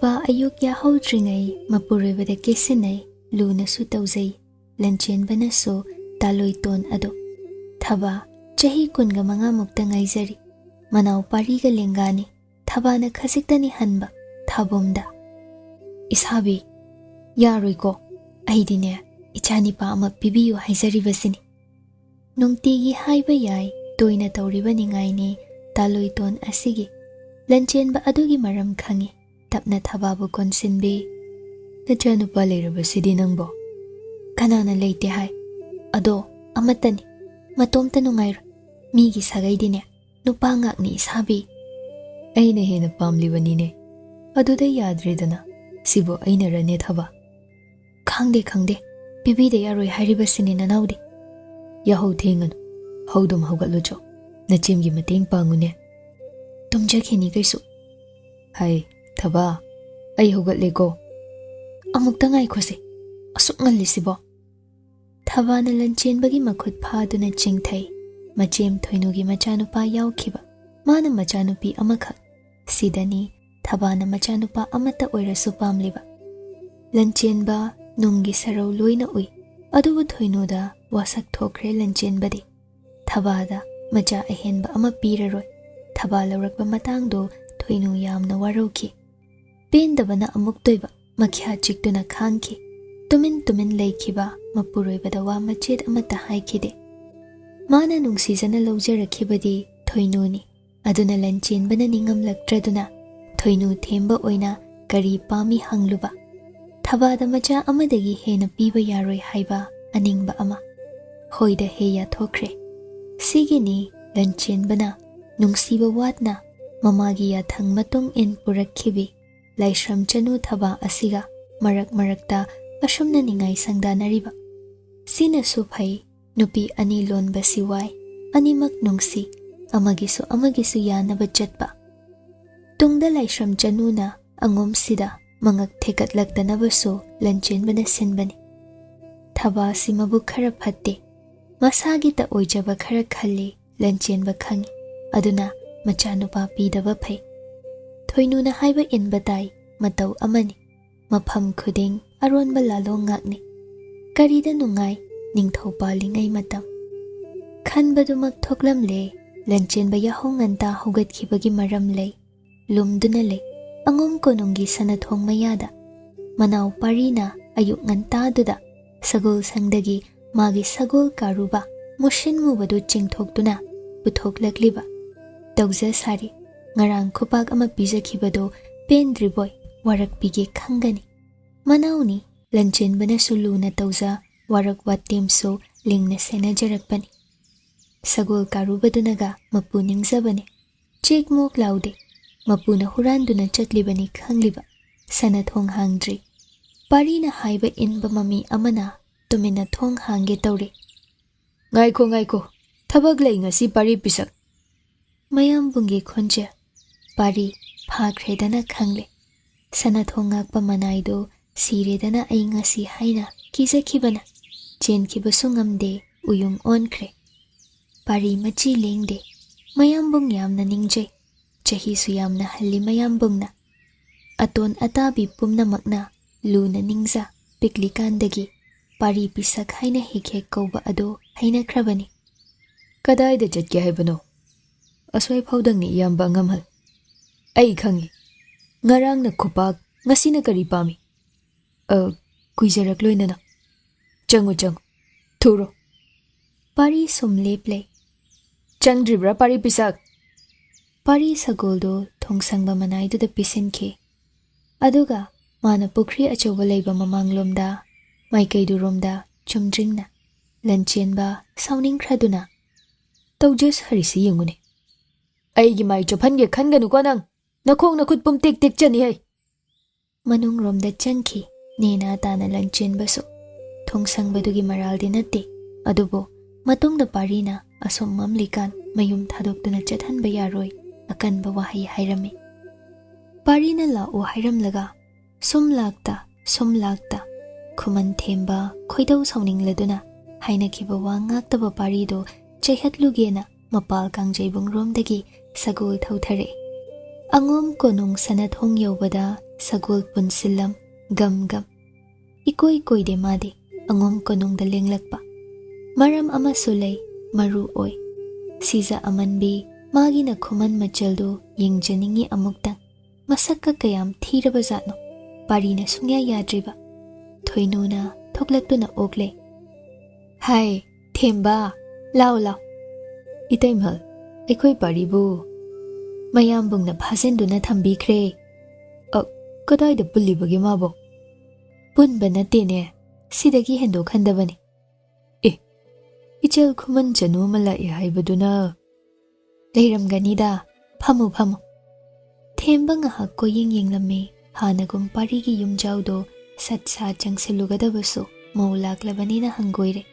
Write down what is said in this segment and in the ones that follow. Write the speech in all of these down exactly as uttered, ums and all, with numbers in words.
ꯅꯨꯄꯥ ꯑꯌꯨꯛ ꯌꯥꯍꯧꯗ꯭ꯔꯤꯉꯩ ꯃꯄꯨꯔꯣꯏꯕꯗ ꯀꯦꯁꯤꯟꯅꯩ, ꯂꯨꯅꯁꯨ ꯇꯧꯖꯩ꯫ ꯂꯟꯆꯦꯟꯕꯅꯁꯨ ꯇꯥꯂꯣꯏꯇꯣꯟ ꯑꯗꯣ꯫ ꯊꯕꯥ, ꯆꯍꯤ ꯀꯨꯟꯒ ꯃꯉꯥꯃꯨꯛꯇ ꯉꯥꯏꯖꯔꯤ꯫ ꯃꯅꯥꯎ ꯄꯥꯔꯤꯒ ꯂꯦꯡꯒꯥꯅꯤ꯫ ꯊꯕꯥꯅ ꯈꯖꯤꯛꯇꯅꯤ ꯍꯟꯕ꯫ ꯊꯥꯕꯣꯝꯗ, "ꯏꯁꯥꯕꯤ, ꯌꯥꯔꯣꯏꯀꯣ꯫ ꯑꯩꯗꯤꯅꯦ, ꯏꯆꯥ ꯅꯤꯄꯥ ꯑꯃ ꯄꯤꯕꯤꯌꯨ ꯍꯥꯏꯖꯔꯤꯕꯁꯤꯅꯤ"꯫ ꯅꯨꯡꯇꯤꯒꯤ ꯍꯥꯏꯕ ꯌꯥꯏ, ꯇꯣꯏꯅ ꯇꯧꯔꯤꯕ ꯅꯤꯡꯉꯥꯏꯅꯤ ꯇꯥꯂꯣꯏꯇꯣꯟ ꯑꯁꯤꯒꯤ꯫ ꯂꯟꯆꯦꯟꯕ ꯑꯗꯨꯒꯤ ꯃꯔꯝ ꯈꯪꯏ꯫ ꯇꯞꯅ ꯊꯕꯥꯕꯨ ꯀꯣꯟꯁꯤꯟꯕꯤ꯫ "ꯅꯆꯥꯅꯨꯄꯥ ꯂꯩꯔꯕꯁꯤꯗꯤ ꯅꯪꯕꯣ?" "ꯀꯅꯥꯅ ꯂꯩꯇꯦ ꯍꯥꯏ? ꯑꯗꯣ ꯑꯃꯠꯇꯅꯤ꯫ ꯃꯇꯣꯝꯇ ꯅꯨꯡꯉꯥꯏꯔꯣꯏ꯫ ꯃꯤꯒꯤ ꯁꯥꯒꯩꯗꯤꯅꯦ, ꯅꯨꯄꯥ ꯉꯥꯛꯅꯤ ꯏꯁꯥꯕꯤ"꯫ "ꯑꯩꯅ ꯍꯦꯟꯅ ꯄꯥꯝꯂꯤꯕꯅꯤꯅꯦ꯫ ꯑꯗꯨꯗ ꯌꯥꯗ꯭ꯔꯦꯗꯅ꯫ ꯁꯤꯕꯨ ꯑꯩꯅꯔꯅꯦ ꯊꯕꯥ?" "ꯈꯪꯗꯦ, ꯈꯪꯗꯦ꯫ ꯄꯤꯕꯤꯗ ꯌꯥꯔꯣꯏ ꯍꯥꯏꯔꯤꯕꯁꯤꯅꯤ ꯅꯅꯥꯎꯗꯤ"꯫ "ꯌꯥꯍꯧ ꯊꯦꯡꯒꯅꯨ꯫ ꯍꯧꯗꯨꯝ ꯍꯧꯒꯠꯂꯨꯆꯣ꯫ ꯅꯆꯦꯝꯒꯤ ꯃꯇꯦꯡ ꯄꯥꯡꯉꯨꯅꯦ"꯫ "ꯇꯨꯝꯖꯈꯤꯅꯤ ꯀꯩꯁꯨ"꯫ "ꯍꯩ, ꯊꯕꯥ, ꯑꯩ ꯍꯧꯒꯠꯂꯦꯀꯣ"꯫ "ꯑꯃꯨꯛꯇ ꯉꯥꯏꯈꯣꯁꯦ꯫ ꯑꯁꯨꯛ ꯉꯜꯂꯤꯁꯤꯕꯣ"꯫ ꯊꯕꯥꯅ ꯂꯟꯆꯦꯟꯕꯒꯤ ꯃꯈꯨꯠ ꯐꯥꯗꯨꯅ ꯆꯤꯡꯊꯩ꯫ ꯃꯆꯦꯝ ꯊꯣꯏꯅꯨꯒꯤ ꯃꯆꯥꯅꯨꯄꯥ ꯌꯥꯎꯈꯤꯕ꯫ ꯃꯥꯅ ꯃꯆꯥꯅꯨꯄꯤ ꯑꯃꯈꯛ꯫ ꯁꯤꯗꯅꯤ ꯊꯕꯥꯅ ꯃꯆꯥꯅꯨꯄꯥ ꯑꯃꯠꯇ ꯑꯣꯏꯔꯁꯨ ꯄꯥꯝꯂꯤꯕ꯫ ꯂꯟꯆꯦꯟꯕ ꯅꯨꯡꯒꯤ ꯁꯔꯧ ꯂꯣꯏꯅ ꯎꯏ, ꯑꯗꯨꯕꯨ ꯊꯣꯏꯅꯨꯗ ꯋꯥꯁꯛ ꯊꯣꯛꯈ꯭ꯔꯦ ꯂꯟꯆꯦꯟꯕꯗꯤ꯫ ꯊꯕꯥꯗ ꯃꯆꯥ ꯑꯍꯦꯟꯕ ꯑꯃ ꯄꯤꯔꯔꯣꯏ꯫ ꯊꯕꯥ ꯂꯧꯔꯛꯄ ꯃꯇꯥꯡꯗꯣ ꯊꯣꯏꯅꯨ ꯌꯥꯝꯅ ꯋꯥꯔꯧꯈꯤ꯫ ꯄꯦꯟꯗꯕꯅ ꯑꯃꯨꯛꯇꯣꯏꯕ ꯃꯈ꯭ꯌꯥ ꯆꯤꯛꯇꯨꯅ ꯈꯥꯡꯈꯤ꯫ ꯇꯨꯃꯤꯟ ꯇꯨꯃꯤꯟ ꯂꯩꯈꯤꯕ ꯃꯄꯨꯔꯣꯏꯕꯗ ꯋꯥ ꯃꯆꯦꯠ ꯑꯃꯠꯇ ꯍꯥꯏꯈꯤꯗꯦ꯫ ꯃꯥꯅ ꯅꯨꯡꯁꯤꯖꯅ ꯂꯧꯖꯔꯛꯈꯤꯕꯗꯤ ꯊꯣꯏꯅꯨꯅꯤ꯫ ꯑꯗꯨꯅ ꯂꯟꯆꯦꯟꯕꯅ ꯅꯤꯡꯉꯝꯂꯛꯇ꯭ꯔꯗꯨꯅ ꯊꯣꯏꯅꯨ ꯊꯦꯝꯕ ꯑꯣꯏꯅ ꯀꯔꯤ ꯄꯥꯝꯃꯤ ꯍꯪꯂꯨꯕ꯫ ꯊꯕꯥꯗ ꯃꯆꯥ ꯑꯃꯗꯒꯤ ꯍꯦꯟꯅ ꯄꯤꯕ ꯌꯥꯔꯣꯏ ꯍꯥꯏꯕ ꯑꯅꯤꯡꯕ ꯑꯃ꯫ ꯍꯣꯏꯗ ꯍꯦ ꯌꯥꯊꯣꯛꯈ꯭ꯔꯦ꯫ ꯁꯤꯒꯤꯅꯤ ꯂꯟꯆꯦꯟꯕꯅ ꯅꯨꯡꯁꯤꯕ ꯋꯥꯠꯅ ꯃꯃꯥꯒꯤ ꯌꯥꯊꯪ ꯃꯇꯨꯡ ꯏꯟ ꯄꯨꯔꯛꯈꯤꯕꯤ ꯂꯥꯏꯁ꯭ꯔꯝ ꯆꯅꯨ ꯊꯕꯥ ꯑꯁꯤꯒ ꯃꯔꯛ ꯃꯔꯛꯇ ꯑꯁꯨꯝꯅ ꯅꯤꯡꯉꯥꯏ ꯁꯪꯗꯥꯅꯔꯤꯕ꯫ ꯁꯤꯅꯁꯨ ꯐꯩ, ꯅꯨꯄꯤ ꯑꯅꯤ ꯂꯣꯟꯕꯁꯤ ꯋꯥꯏ, ꯑꯅꯤꯃꯛ ꯅꯨꯡꯁꯤ, ꯑꯃꯒꯤꯁꯨ ꯑꯃꯒꯤꯁꯨ ꯌꯥꯅꯕ ꯆꯠꯄ꯫ ꯇꯨꯡꯗ ꯂꯥꯏꯁ꯭ꯔꯝ ꯆꯅꯨꯅ ꯑꯉꯣꯝꯁꯤꯗ ꯃꯉꯛ ꯊꯦꯀꯠꯂꯛꯇꯅꯕꯁꯨ ꯂꯟꯆꯦꯟꯕꯅ ꯁꯤꯟꯕꯅꯤ꯫ ꯊꯕꯥꯁꯤ ꯃꯕꯨꯛ ꯈꯔ ꯐꯠꯇꯦ, ꯃꯁꯥꯒꯤꯇ ꯑꯣꯏꯖꯕ ꯈꯔ ꯈꯜꯂꯤ ꯂꯟꯆꯦꯟꯕ ꯈꯪꯏ꯫ ꯑꯗꯨꯅ ꯃꯆꯥꯅꯨꯄꯥ ꯄꯤꯗꯕ ꯐꯩ꯫ ꯊꯣꯏꯅꯨꯅ ꯍꯥꯏꯕ ꯏꯟꯕ ꯇꯥꯏ, ꯃꯇꯧ ꯑꯃꯅꯤ꯫ ꯃꯐꯝ ꯈꯨꯗꯤꯡ ꯑꯔꯣꯟꯕ ꯂꯥꯂꯣꯡ ꯉꯥꯛꯅꯤ꯫ ꯀꯔꯤꯗ ꯅꯨꯡꯉꯥꯏ ꯅꯤꯡꯊꯧ ꯄꯥꯜꯂꯤꯉꯩ ꯃꯇꯝ? ꯈꯟꯕꯗꯨꯃꯛ ꯊꯣꯛꯂꯝꯂꯦ꯫ ꯂꯟꯆꯦꯟꯕ ꯌꯥꯍꯧ ꯉꯟꯇꯥ ꯍꯧꯒꯠꯈꯤꯕꯒꯤ ꯃꯔꯝ ꯂꯩ꯫ ꯂꯨꯝꯗꯨꯅ ꯂꯩ ꯑꯉꯣꯝ ꯀꯣꯅꯨꯡꯒꯤ ꯁꯅꯥꯊꯣꯡ ꯃꯌꯥꯗ꯫ ꯃꯅꯥꯎ ꯄꯥꯔꯤꯅ ꯑꯌꯨꯛ ꯉꯟꯇꯥꯗꯨꯗ ꯁꯒꯣꯜ ꯁꯪꯗꯒꯤ ꯃꯥꯒꯤ ꯁꯒꯣꯜ ꯀꯥꯔꯨꯕ ꯃꯨꯁꯤꯟ ꯃꯨꯕꯗꯨ ꯆꯤꯡꯊꯣꯛꯇꯨꯅ ꯄꯨꯊꯣꯛꯂꯛꯂꯤꯕ꯫ "ꯇꯧꯖ ꯁꯥꯔꯤ, ꯉꯔꯥꯡ ꯈꯨꯄꯥꯛ ꯑꯃ ꯄꯤꯖꯈꯤꯕꯗꯨ ꯄꯦꯟꯗ꯭ꯔꯤꯕꯣꯏ? ꯋꯥꯔꯛꯄꯤꯒꯦ ꯈꯪꯒꯅꯤ꯫" ꯃꯅꯥꯎꯅꯤ꯫ ꯂꯟꯆꯦꯟꯕꯅꯁꯨ ꯂꯨꯅ ꯇꯧꯖ, ꯋꯥꯔꯛ ꯋꯥꯇꯦꯝꯁꯨ ꯂꯤꯡꯅ ꯁꯦꯟꯅꯖꯔꯛꯄꯅꯤ꯫ ꯁꯒꯣꯜ ꯀꯥꯔꯨꯕꯗꯨꯅꯒ ꯃꯄꯨ ꯅꯤꯡꯖꯕꯅꯤ꯫ ꯆꯦꯛ ꯃꯣꯛ ꯂꯥꯎꯗꯦ꯫ ꯃꯄꯨꯅ ꯍꯨꯔꯥꯟꯗꯨꯅ ꯆꯠꯂꯤꯕꯅꯤ ꯈꯪꯂꯤꯕ꯫ ꯁꯅꯥꯊꯣꯡ ꯍꯥꯡꯗ꯭ꯔꯤ꯫ ꯄꯥꯔꯤꯅ ꯍꯥꯏꯕ ꯏꯟꯕ ꯃꯃꯤ ꯑꯃꯅ ꯇꯨꯃꯤꯟꯅ ꯊꯣꯡ ꯍꯥꯡꯒꯦ ꯇꯧꯔꯦ꯫ "ꯉꯥꯏꯈꯣ, ꯉꯥꯏꯈꯣ꯫ ꯊꯕꯛ ꯂꯩ ꯉꯁꯤ ꯄꯥꯔꯤ ꯄꯤꯁꯛ꯫" ꯃꯌꯥꯝꯕꯨꯡꯒꯤ ꯈꯣꯟꯖꯦꯜ꯫ ꯄꯥꯔꯤ ꯐꯥꯈ꯭ꯔꯦꯗꯅ ꯈꯪꯂꯦ꯫ ꯁꯅꯥꯊꯣꯡ ꯉꯥꯛꯄ ꯃꯅꯥꯏꯗꯨ ꯁꯤꯔꯦꯗꯅ ꯑꯩ ꯉꯁꯤ ꯍꯥꯏꯅ ꯀꯤꯖꯈꯤꯕꯅ ꯆꯦꯟꯈꯤꯕꯁꯨ ꯉꯝꯗꯦ, ꯎꯌꯨꯡ ꯑꯣꯟꯈ꯭ꯔꯦ꯫ ꯄꯥꯔꯤ ꯃꯆꯤ ꯂꯦꯡꯗꯦ꯫ ꯃꯌꯥꯝꯕꯨꯡ ꯌꯥꯝꯅ ꯅꯤꯡꯖꯩ꯫ ꯆꯍꯤꯁꯨ ꯌꯥꯝꯅ ꯍꯜꯂꯤ ꯃꯌꯥꯝꯕꯨꯡꯅ꯫ ꯑꯇꯣꯟ ꯑꯇꯥꯕꯤ ꯄꯨꯝꯅꯃꯛꯅ ꯂꯨꯅ ꯅꯤꯡꯖ꯫ ꯄꯤꯛꯂꯤꯀꯥꯟꯗꯒꯤ ꯄꯥꯔꯤ ꯄꯤꯁꯛ ꯍꯥꯏꯅ ꯍꯦꯛ ꯍꯦꯛ ꯀꯧꯕ ꯑꯗꯨ ꯍꯩꯅꯈ꯭ꯔꯕꯅꯤ꯫ "ꯀꯗꯥꯏꯗ ꯆꯠꯀꯦ ꯍꯥꯏꯕꯅꯣ?" "ꯑꯁ꯭ꯋꯥꯏ ꯐꯥꯎꯗꯪꯅꯤ, ꯏꯌꯥꯝꯕ ꯑꯉꯝꯍꯜ꯫" "ꯑꯩ ꯈꯪꯏ꯫ ꯉꯔꯥꯡꯅ ꯈꯨꯄꯥꯛ, ꯉꯁꯤꯅ ꯀꯔꯤ ꯄꯥꯝꯃꯤ?" "ꯑ, ꯀꯨꯏꯖꯔꯛꯂꯣꯏ ꯅꯅꯥꯎ꯫ ꯆꯪꯉꯨ, ꯆꯪꯉꯨ꯫ ꯊꯨꯔꯣ꯫" ꯄꯥꯔꯤ ꯁꯨꯝ ꯂꯦꯞ ꯂꯩ꯫ "ꯆꯪꯗ꯭ꯔꯤꯕ꯭ꯔꯥ ꯄꯥꯔꯤ ꯄꯤꯁꯛ?" ꯄꯥꯔꯤ ꯁꯒꯣꯜꯗꯨ ꯊꯣꯡꯁꯪꯕ ꯃꯅꯥꯏꯗꯨꯗ ꯄꯤꯁꯤꯟꯈꯤ꯫ ꯑꯗꯨꯒ ꯃꯥꯅ ꯄꯨꯈ꯭ꯔꯤ ꯑꯆꯧꯕ ꯂꯩꯕ ꯃꯃꯥꯡꯂꯣꯝꯗ, ꯃꯥꯏꯀꯩꯗꯨꯔꯣꯝꯗ ꯆꯨꯝꯗ꯭ꯔꯤꯡꯅ꯫ ꯂꯟꯆꯦꯟꯕ ꯁꯥꯎꯅꯤꯡꯈ꯭ꯔꯗꯨꯅ, "ꯇꯧꯖ ꯁꯥꯔꯤꯁꯤ ꯌꯦꯡꯉꯨꯅꯦ꯫ ꯑꯩꯒꯤ ꯃꯥꯏ ꯆꯣꯞꯍꯟꯒꯦ ꯈꯟꯒꯅꯨꯀꯣ ꯅꯪ꯫ ꯅꯈꯣꯡ ꯅꯈꯨꯠ ꯄꯨꯝꯇꯦꯛ ꯇꯦꯛꯆꯅꯤ ꯍꯩ꯫" ꯃꯅꯨꯡꯔꯣꯝꯗ ꯆꯪꯈꯤ꯫ ꯅꯦꯅꯥ ꯇꯥꯅ ꯂꯟꯆꯦꯟꯕꯁꯨ꯫ ꯊꯣꯡꯁꯪꯕꯗꯨꯒꯤ ꯃꯔꯥꯜꯗꯤ ꯅꯠꯇꯦ, ꯑꯗꯨꯕꯨ ꯃꯇꯨꯡꯗ ꯄꯥꯔꯤꯅ ꯑꯁꯨꯝ ꯃꯝꯂꯤꯀꯥꯟ ꯃꯌꯨꯝ ꯊꯥꯗꯣꯛꯇꯨꯅ ꯆꯠꯍꯟꯕ ꯌꯥꯔꯣꯏ ꯑꯀꯟꯕ ꯋꯥꯍꯩ ꯍꯥꯏꯔꯝꯃꯤ꯫ ꯄꯥꯔꯤꯅ ꯂꯥꯛꯎ ꯍꯥꯏꯔꯝꯂꯒ ꯁꯨꯝ ꯂꯥꯛꯇ, ꯁꯨꯝ ꯂꯥꯛꯇ, ꯈꯨꯃꯟ ꯊꯦꯝꯕ ꯈꯣꯏꯗꯧ ꯁꯥꯎꯅꯤꯡꯂꯗꯨꯅ ꯍꯥꯏꯅꯈꯤꯕ ꯋꯥ ꯉꯥꯛꯇꯕ ꯄꯥꯔꯤꯗꯨ ꯆꯩꯍꯠꯂꯨꯒꯦꯅ ꯃꯄꯥꯜ ꯀꯥꯡꯖꯩꯕꯨꯡꯔꯣꯝꯗꯒꯤ ꯁꯒꯣꯜ ꯊꯧꯊꯔꯛꯏ꯫ ꯑꯉꯣꯝ ꯀꯣꯅꯨꯡ ꯁꯅꯥꯊꯣꯡ ꯌꯧꯕꯗ ꯁꯒꯣꯜ ꯄꯨꯟꯁꯤꯜꯂꯝ ꯒꯝ ꯒꯝ꯫ ꯏꯀꯣꯏ ꯀꯣꯏꯗꯦ ꯃꯥꯗꯤ ꯑꯉꯣꯝ ꯀꯣꯅꯨꯡꯗ ꯂꯦꯡꯂꯛꯄ꯫ ꯃꯔꯝ ꯑꯃꯁꯨ ꯂꯩ, ꯃꯔꯨ ꯑꯣꯏ꯫ ꯁꯤꯖ ꯑꯃꯟꯕꯤ, ꯃꯥꯒꯤꯅ ꯈꯨꯃꯟ ꯃꯆꯜꯗꯨ ꯌꯦꯡꯖꯅꯤꯡꯉꯤ ꯑꯃꯨꯛꯇꯪ꯫ ꯃꯁꯛꯀ ꯀꯌꯥꯝ ꯊꯤꯔꯕ ꯖꯥꯠꯅꯣ? ꯄꯥꯔꯤꯅ ꯁꯨꯡꯌꯥ ꯌꯥꯗ꯭ꯔꯤꯕ꯫ ꯊꯣꯏꯅꯨꯅ ꯊꯣꯛꯂꯛꯇꯨꯅ ꯑꯣꯛꯂꯦ꯫ "ꯍꯥꯏ, ꯊꯦꯝꯕ, ꯂꯥꯎ, ꯂꯥꯎ꯫ ꯏꯇꯩꯃ, ꯑꯩꯈꯣꯏ ꯄꯥꯔꯤꯕꯨ ꯃꯌꯥꯝꯕꯨꯡꯅ ꯐꯥꯖꯤꯟꯗꯨꯅ ꯊꯝꯕꯤꯈ꯭ꯔꯦ꯫ ꯑ, ꯀꯗꯥꯏꯗ ꯄꯨꯜꯂꯤꯕꯒꯦ ꯃꯥꯕꯣ?" "ꯄꯨꯟꯕ ꯅꯠꯇꯦꯅꯦ, ꯁꯤꯗꯒꯤ ꯍꯦꯟꯗꯣꯛꯍꯟꯗꯕꯅꯤ꯫" "ꯑꯦ, ꯏꯆꯜ ꯈꯨꯃꯟ ꯆꯅꯨ ꯑꯃ ꯂꯥꯛꯑꯦ ꯍꯥꯏꯕꯗꯨꯅ?" "ꯂꯩꯔꯝꯒꯅꯤꯗ, ꯐꯝꯃꯨ, ꯐꯝꯃꯨ꯫" ꯊꯦꯝꯕ ꯉꯥꯏꯍꯥꯛ ꯀꯣꯏꯌꯦꯡ ꯌꯦꯡꯂꯝꯃꯤ꯫ ꯍꯥꯟꯅꯒꯨꯝ ꯄꯥꯔꯤꯒꯤ ꯌꯨꯝꯖꯥꯎꯗꯣ ꯁꯠ ꯁꯥꯠ ꯆꯪꯁꯤꯜꯂꯨꯒꯗꯕꯁꯨ ꯃꯧ ꯂꯥꯛꯂꯕꯅꯤꯅ ꯍꯪꯒꯣꯏꯔꯦ꯫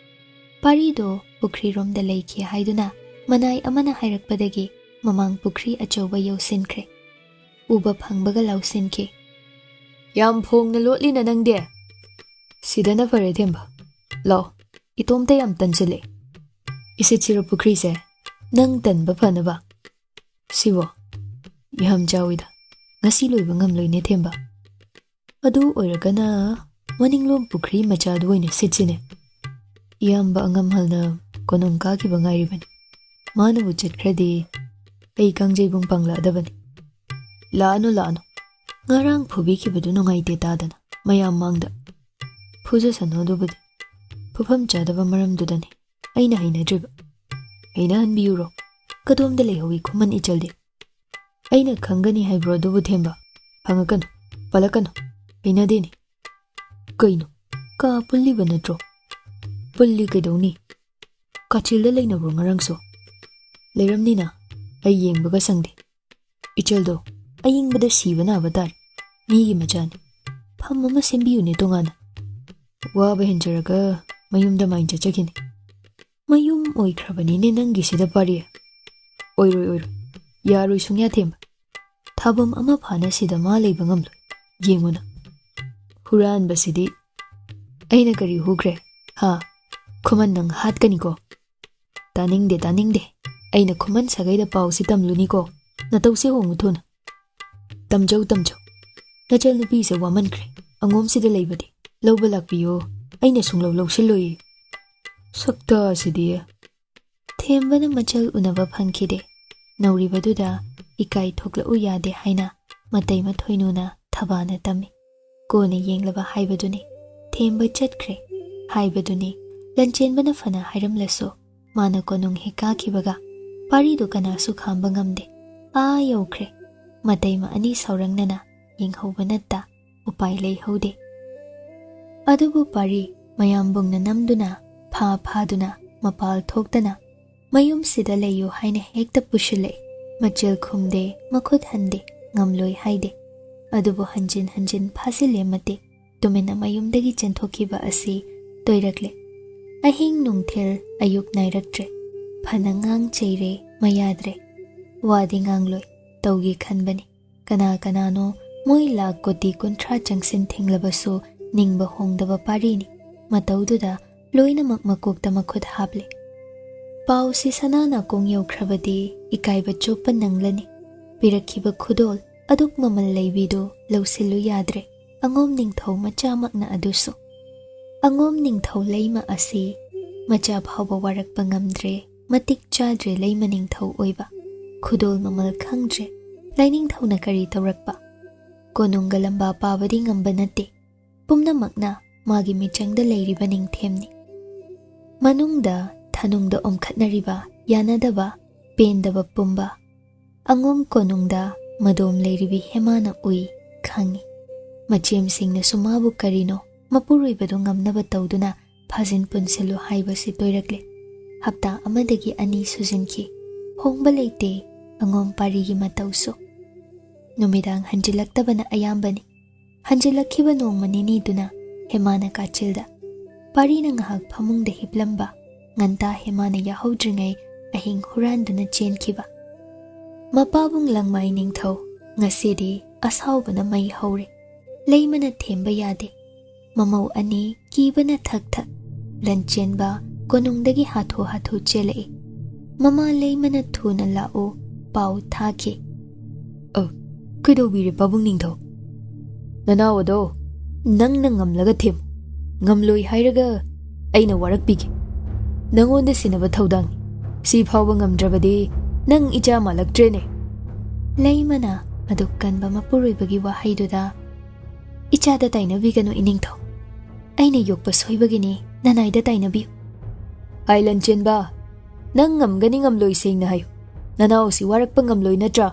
ꯄꯥꯔꯤꯗꯣ ꯄꯨꯈ꯭ꯔꯤꯔꯣꯝꯗ ꯂꯩꯈꯤ ꯍꯥꯏꯗꯨꯅ ꯃꯅꯥꯏ ꯑꯃꯅ ꯍꯥꯏꯔꯛꯄꯗꯒꯤ ꯃꯃꯥꯡ ꯄꯨꯈ꯭ꯔꯤ ꯑꯆꯧꯕ ꯌꯧꯁꯤꯟꯈ꯭ꯔꯦ꯫ ꯎꯕ ꯐꯪꯕꯒ ꯂꯥꯎꯁꯤꯟꯈꯤ꯫ "ꯌꯥꯝ ꯐꯣꯡꯅ ꯂꯣꯠꯂꯤꯅ ꯅꯪꯗꯤ꯫ ꯁꯤꯗꯅ ꯐꯔꯦ ꯊꯦꯝꯕ꯫ ꯂꯥꯛꯑꯣ, ꯏꯇꯣꯝꯇ ꯌꯥꯝ ꯇꯟꯁꯤꯜꯂꯦ꯫ ꯏꯁꯤꯠꯁꯤꯔꯣ ꯄꯨꯈ꯭ꯔꯤꯁꯦ? ꯅꯪ ꯇꯟꯕ ꯐꯅꯕ꯫" "ꯁꯤꯕꯣ ꯌꯥꯝ ꯆꯥꯎꯏꯗ, ꯉꯁꯤ ꯂꯣꯏꯕ ꯉꯝꯂꯣꯏꯅꯦ ꯊꯦꯝꯕ꯫ ꯑꯗꯨ ꯑꯣꯏꯔꯒꯅ ꯃꯅꯤꯡꯂꯣꯝ ꯄꯨꯈ꯭ꯔꯤ ꯃꯆꯥꯗꯨ ꯑꯣꯏꯅ ꯁꯤꯠꯁꯤꯅꯦ꯫ ꯏꯌꯥꯝꯕ ꯑꯉꯝꯍꯜꯅ ꯀꯣꯅꯨꯡ ꯀꯥꯈꯤꯕ ꯉꯥꯏꯔꯤꯕꯅꯤ꯫ ꯃꯥꯅꯕꯨ ꯆꯠꯈ꯭ꯔꯗꯤ ꯑꯩ ꯀꯥꯡꯖꯩꯕꯨꯡ ꯄꯥꯡꯂꯛꯑꯗꯕꯅꯤ꯫" "ꯂꯥꯛꯑꯅꯨ, ꯂꯥꯛꯑꯅꯨ꯫ ꯉꯔꯥꯡ ꯐꯨꯕꯤꯈꯤꯕꯗꯨ ꯅꯨꯡꯉꯥꯏꯇꯦ ꯇꯥꯗꯅ ꯃꯌꯥꯝ ꯃꯥꯡꯗ꯫ ꯐꯨꯖꯁꯅꯨ ꯑꯗꯨꯕꯨꯗꯤ꯫ ꯐꯨꯐꯝ ꯆꯥꯗꯕ ꯃꯔꯝꯗꯨꯗꯅꯤ ꯑꯩꯅ ꯍꯩꯅꯗ꯭ꯔꯤꯕ꯫ ꯍꯩꯅꯍꯟꯕꯤꯌꯨꯔꯣ? ꯀꯗꯣꯝꯗ ꯂꯩꯍꯧꯏ ꯈꯨꯃꯟ ꯏꯆꯜꯗꯤ?" "ꯑꯩꯅ ꯈꯪꯒꯅꯤ ꯍꯥꯏꯕ꯭ꯔꯣ ꯑꯗꯨꯕꯨ ꯊꯦꯝꯕ? ꯍꯪꯉꯛꯀꯅꯨ, ꯄꯜꯂꯛꯀꯅꯨ꯫ ꯍꯩꯅꯗꯦꯅꯦ꯫" "ꯀꯩꯅꯣ, ꯀꯥ ꯄꯨꯜꯂꯤꯕ ꯅꯠꯇ꯭ꯔꯣ?" "ꯄꯨꯜꯂꯤ ꯀꯩꯗꯧꯅꯤ? ꯀꯥꯆꯤꯜꯗ ꯂꯩꯅꯕ꯭ꯔꯣ ꯉꯔꯥꯡꯁꯨ?" "ꯂꯩꯔꯝꯅꯤꯅ, ꯑꯩ ꯌꯦꯡꯕꯒ ꯁꯪꯗꯦ꯫ ꯏꯆꯜꯗꯣ ꯑꯌꯤꯡꯕꯗ ꯁꯤꯕ ꯅꯥꯕ ꯇꯥꯔꯦ, ꯃꯤꯒꯤ ꯃꯆꯥꯅꯤ꯫ ꯐꯝ ꯑꯃ ꯁꯦꯝꯕꯤꯌꯨꯅꯦ ꯇꯣꯉꯥꯟꯅ꯫" "ꯋꯥꯕ ꯍꯦꯟꯖꯔꯒ ꯃꯌꯨꯝꯗ ꯃꯥꯏꯟ ꯆꯠꯆꯈꯤꯅꯤ꯫" "ꯃꯌꯨꯝ ꯑꯣꯏꯈ꯭ꯔꯕꯅꯤꯅꯦ ꯅꯪꯒꯤꯁꯤꯗ ꯄꯥꯔꯤ꯫ ꯑꯣꯏꯔꯣꯏ, ꯑꯣꯏꯔꯣꯏ꯫ ꯌꯥꯔꯣꯏ ꯁꯨꯡꯌꯥ ꯊꯦꯝꯕ꯫ ꯊꯥꯕꯝ ꯑꯃ ꯐꯥꯅ ꯁꯤꯗ ꯃꯥ ꯂꯩꯕ ꯉꯝꯂꯣꯏ꯫ ꯌꯦꯡꯉꯨꯅ꯫ ꯍꯨꯔꯥꯟꯕꯁꯤꯗꯤ ꯑꯩꯅ ꯀꯔꯤ ꯍꯨꯈ꯭ꯔꯦ? ꯍꯥ? ꯈꯨꯃꯟ ꯅꯪ ꯍꯥꯠꯀꯅꯤꯀꯣ?" "ꯇꯥꯅꯤꯡꯗꯦ, ꯇꯥꯅꯤꯡꯗꯦ꯫ ꯑꯩꯅ ꯈꯨꯃꯟ ꯁꯥꯒꯩꯗ ꯄꯥꯎꯁꯤ ꯇꯝꯂꯨꯅꯤꯀꯣ꯫ ꯅꯇꯧꯁꯤ ꯍꯣꯡꯉꯨ ꯊꯨꯅ꯫ ꯇꯝꯖꯧ, ꯇꯝꯖꯧ꯫ "ꯅꯆꯜ ꯅꯨꯄꯤꯁꯦ ꯋꯥꯃꯟꯈ꯭ꯔꯦ꯫ ꯑꯉꯣꯝꯁꯤꯗ ꯂꯩꯕꯗꯤ ꯂꯧꯕ ꯂꯥꯛꯄꯤꯌꯣ꯫ ꯑꯩꯅ ꯁꯨꯡꯂꯧ ꯂꯧꯁꯤꯜꯂꯣꯏ꯫" ꯁꯛꯇ ꯑꯁꯤꯗꯤ꯫ ꯊꯦꯝꯕꯅ ꯃꯆꯜ ꯎꯅꯕ ꯐꯪꯈꯤꯗꯦ꯫ ꯅꯧꯔꯤꯕꯗꯨꯗ ꯏꯀꯥꯏ ꯊꯣꯛꯂꯛꯎ ꯌꯥꯗꯦ ꯍꯥꯏꯅ ꯃꯇꯩꯃ ꯊꯣꯏꯅꯨꯅ ꯊꯕꯥꯅ ꯇꯝꯃꯤ꯫ ꯀꯣꯟꯅ ꯌꯦꯡꯂꯕ ꯍꯥꯏꯕꯗꯨꯅꯤ꯫ ꯊꯦꯝꯕ ꯆꯠꯈ꯭ꯔꯦ ꯍꯥꯏꯕꯗꯨꯅꯤ꯫ ꯂꯟꯆꯦꯟꯕꯅ ꯐꯅ ꯍꯥꯏꯔꯝꯂꯁꯨ, ꯃꯥꯅ ꯀꯣꯅꯨꯡ ꯍꯦꯛ ꯀꯥꯈꯤꯕꯒ ꯄꯥꯔꯤꯗꯨ ꯀꯅꯥꯁꯨ ꯈꯥꯝꯕ ꯉꯝꯗꯦ꯫ ꯑꯥ ꯌꯧꯈ꯭ꯔꯦ꯫ ꯃꯇꯩꯃ ꯑꯅꯤ ꯁꯥꯎꯔꯪꯅꯅ ꯌꯦꯡꯍꯧꯕ ꯅꯠꯇ ꯎꯄꯥꯏ ꯂꯩꯍꯧꯗꯦ꯫ ꯑꯗꯨꯕꯨ ꯄꯥꯔꯤ ꯃꯌꯥꯝꯕꯨꯡꯅ ꯅꯝꯗꯨꯅ, ꯐꯥ ꯐꯥꯗꯨꯅ, ꯃꯄꯥꯜ ꯊꯣꯛꯇꯅ, "ꯃꯌꯨꯝꯁꯤꯗ ꯂꯩꯌꯨ" ꯍꯥꯏꯅ ꯍꯦꯛꯇ ꯄꯨꯁꯤꯜꯂꯛꯏ꯫ ꯃꯆꯤꯜ ꯈꯨꯝꯗꯦ, ꯃꯈꯨꯠ ꯍꯟꯗꯦ, ꯉꯝꯂꯣꯏ ꯍꯥꯏꯗꯦ꯫ ꯑꯗꯨꯕꯨ ꯍꯟꯖꯤꯟ ꯍꯟꯖꯤꯟ ꯐꯥꯖꯤꯜꯂꯦ ꯃꯇꯤꯛ ꯇꯨꯃꯤꯟꯅ ꯃꯌꯨꯝꯗꯒꯤ ꯆꯦꯟꯊꯣꯛꯈꯤꯕ ꯑꯁꯤ ꯇꯣꯏꯔꯛꯂꯦ꯫ ꯑꯍꯤꯡ ꯅꯨꯡꯊꯤꯜ ꯑꯌꯨꯛ ꯅꯥꯏꯔꯛꯇ꯭ꯔꯦ꯫ ꯐꯅ ꯉꯥꯡ ꯆꯩꯔꯦ, ꯃꯌꯥꯗ꯭ꯔꯦ꯫ ꯋꯥꯗꯤ ꯉꯥꯡꯂꯣꯏ, ꯇꯧꯒꯦ ꯈꯟꯕꯅꯤ꯫ ꯀꯅꯥ ꯀꯅꯥꯅꯣ ꯃꯣꯏ ꯂꯥꯛ ꯀꯣꯇꯤ ꯀꯨꯟꯊ꯭ꯔꯥ ꯆꯪꯁꯤꯟ ꯊꯤꯡꯂꯕꯁꯨ ꯅꯤꯡꯕ ꯍꯣꯡꯗꯕ ꯄꯥꯔꯤꯅꯤ꯫ ꯃꯇꯧꯗꯨꯗ ꯂꯣꯏꯅꯃꯛ ꯃꯀꯣꯛꯇ ꯃꯈꯨꯠ ꯍꯥꯞꯂꯦ꯫ ꯄꯥꯎꯁꯤ ꯁꯅꯥ ꯅꯥꯀꯣꯡ ꯌꯧꯈ꯭ꯔꯕꯗꯤ ꯏꯀꯥꯏꯕ ꯆꯣꯞꯄ ꯅꯪꯂꯅꯤ꯫ ꯄꯤꯔꯛꯈꯤꯕ ꯈꯨꯗꯣꯜ ꯑꯗꯨꯛ ꯃꯃꯜ ꯂꯩꯕꯤꯗꯨ ꯂꯧꯁꯤꯜꯂꯨ ꯌꯥꯗ꯭ꯔꯦ꯫ ꯑꯉꯣꯝ ꯅꯤꯡꯊꯧ ꯃꯆꯥꯃꯛꯅ ꯑꯗꯨꯁꯨ꯫ ꯑꯉꯣꯝ ꯅꯤꯡꯊꯧ ꯂꯩꯃ ꯑꯁꯤ ꯃꯆꯥ ꯐꯥꯎꯕ ꯋꯥꯔꯛꯄ ꯉꯝꯗ꯭ꯔꯦ, ꯃꯇꯤꯛ ꯆꯥꯗ꯭ꯔꯦ ꯂꯩꯃ ꯅꯤꯡꯊꯧ ꯑꯣꯏꯕ꯫ ꯈꯨꯗꯣꯜ ꯃꯃꯜ ꯈꯪꯗ꯭ꯔꯦ꯫ ꯂꯥꯏꯅꯤꯡꯊꯧꯅ ꯀꯔꯤ ꯇꯧꯔꯛꯄ? ꯀꯣꯅꯨꯡꯒ ꯂꯝꯕꯥ ꯄꯥꯕꯗꯤ ꯉꯝꯕ ꯅꯠꯇꯦ꯫ ꯄꯨꯝꯅꯃꯛꯅ ꯃꯥꯒꯤ ꯃꯤꯆꯪꯗ ꯂꯩꯔꯤꯕ ꯅꯤꯡꯊꯦꯝꯅꯤ꯫ ꯃꯅꯨꯡꯗ ꯊꯅꯨꯡꯗ ꯑꯣꯝꯈꯠꯅꯔꯤꯕ ꯌꯥꯅꯗꯕ, ꯄꯦꯟꯗꯕ ꯄꯨꯝꯕ ꯑꯉꯣꯝ ꯀꯣꯅꯨꯡꯗ ꯃꯗꯣꯝ ꯂꯩꯔꯤꯕꯤ ꯍꯦꯃꯥꯅ ꯎꯏ, ꯈꯪꯏ꯫ ꯃꯆꯦꯝꯁꯤꯡꯅꯁꯨ ꯃꯥꯕꯨ ꯀꯔꯤꯅꯣ ꯃꯄꯨꯔꯣꯏꯕꯗꯨ ꯉꯝꯅꯕ ꯇꯧꯗꯨꯅ ꯐꯥꯖꯤꯟ ꯄꯨꯟꯁꯤꯜꯂꯨ ꯍꯥꯏꯕꯁꯤ ꯇꯣꯏꯔꯛꯂꯦ꯫ ꯍꯞꯇꯥ ꯑꯃꯗꯒꯤ ꯑꯅꯤ ꯁꯨꯖꯤꯟꯈꯤ꯫ ꯍꯣꯡꯕ ꯂꯩꯇꯦ ꯑꯉꯣꯝ ꯄꯥꯔꯤꯒꯤ ꯃꯇꯧꯁꯨ꯫ ꯅꯨꯃꯤꯗꯥꯡ ꯍꯟꯖꯤꯜꯂꯛꯇꯕꯅ ꯑꯌꯥꯝꯕꯅꯤ꯫ ꯍꯟꯖꯤꯜꯂꯛꯈꯤꯕ ꯅꯣꯡꯃ ꯅꯤꯅꯤꯗꯨꯅ ꯍꯦꯃꯥꯅ ꯀꯥꯆꯤꯜꯗ꯫ ꯄꯥꯔꯤꯅ ꯉꯥꯏꯍꯥꯛ ꯐꯃꯨꯡꯗ ꯍꯤꯞꯂꯝꯕ꯫ ꯉꯟꯇꯥ ꯍꯦꯃꯥꯅ ꯌꯥꯍꯧꯗ꯭ꯔꯤꯉꯩ ꯑꯍꯤꯡ ꯍꯨꯔꯥꯟꯗꯨꯅ ꯆꯦꯟꯈꯤꯕ꯫ ꯃꯄꯥꯕꯨꯡ ꯂꯪꯃꯥꯏ ꯅꯤꯡꯊꯧ, ꯉꯁꯤꯗꯤ ꯑꯁꯥꯎꯕꯅ ꯃꯩ ꯍꯧꯔꯦ꯫ ꯂꯩꯃꯅ ꯊꯦꯝꯕ ꯌꯥꯗꯦ꯫ ꯃꯃꯧ ꯑꯅꯤ ꯀꯤꯕꯅ ꯊꯛ ꯊꯛ꯫ ꯂꯟꯆꯦꯟꯕ ꯀꯣꯅꯨꯡꯗꯒꯤ ꯍꯥꯊꯨ ꯍꯥꯊꯨ ꯆꯦꯜꯂꯛꯏ꯫ ꯃꯃꯥ ꯂꯩꯃꯅ ꯊꯨꯅ ꯂꯥꯛꯎ ꯄꯥꯎ ꯊꯥꯈꯤ꯫ "ꯑ, ꯀꯩꯗꯧꯕꯤꯔꯦ ꯄꯥꯕꯨꯡ ꯅꯤꯡꯊꯧ?" ꯅꯅꯥꯎ ꯑꯗꯣ ꯅꯪꯅ ꯉꯝꯂꯒ ꯊꯦꯝꯃꯨ꯫ ꯉꯝꯂꯣꯏ ꯍꯥꯏꯔꯒ ꯑꯩꯅ ꯋꯥꯔꯛꯄꯤꯒꯦ꯫ ꯅꯪꯉꯣꯟꯗ ꯁꯤꯟꯅꯕ ꯊꯧꯗꯥꯡꯅꯤ꯫ ꯁꯤ ꯐꯥꯎꯕ ꯉꯝꯗ꯭ꯔꯕꯗꯤ ꯅꯪ ꯏꯆꯥ ꯃꯥꯜꯂꯛꯇ꯭ꯔꯦꯅꯦ꯫ ꯂꯩꯃꯅ ꯑꯗꯨꯛ ꯀꯟꯕ ꯃꯄꯨꯔꯣꯏꯕꯒꯤ ꯋꯥꯍꯩꯗꯨꯗ, "ꯏꯆꯥꯗ ꯇꯥꯏꯅꯕꯤꯒꯅꯨ ꯏꯅꯤꯡꯊꯧ꯫ ꯑꯩꯅ ꯌꯣꯛꯄ ꯁꯣꯏꯕꯒꯤꯅꯤ ꯅꯅꯥꯏꯗ ꯇꯥꯏꯅꯕꯤꯌꯨ꯫" "ꯑꯥꯏ ꯂꯟꯆꯦꯟꯕ, ꯅꯪ ꯉꯝꯒꯅꯤ ꯉꯝꯂꯣꯏ ꯁꯦꯡꯅ ꯍꯥꯏꯌꯨ꯫ ꯅꯅꯥꯎꯁꯤ ꯋꯥꯔꯛꯄ ꯉꯝꯂꯣꯏ ꯅꯠꯇ꯭ꯔꯥ?"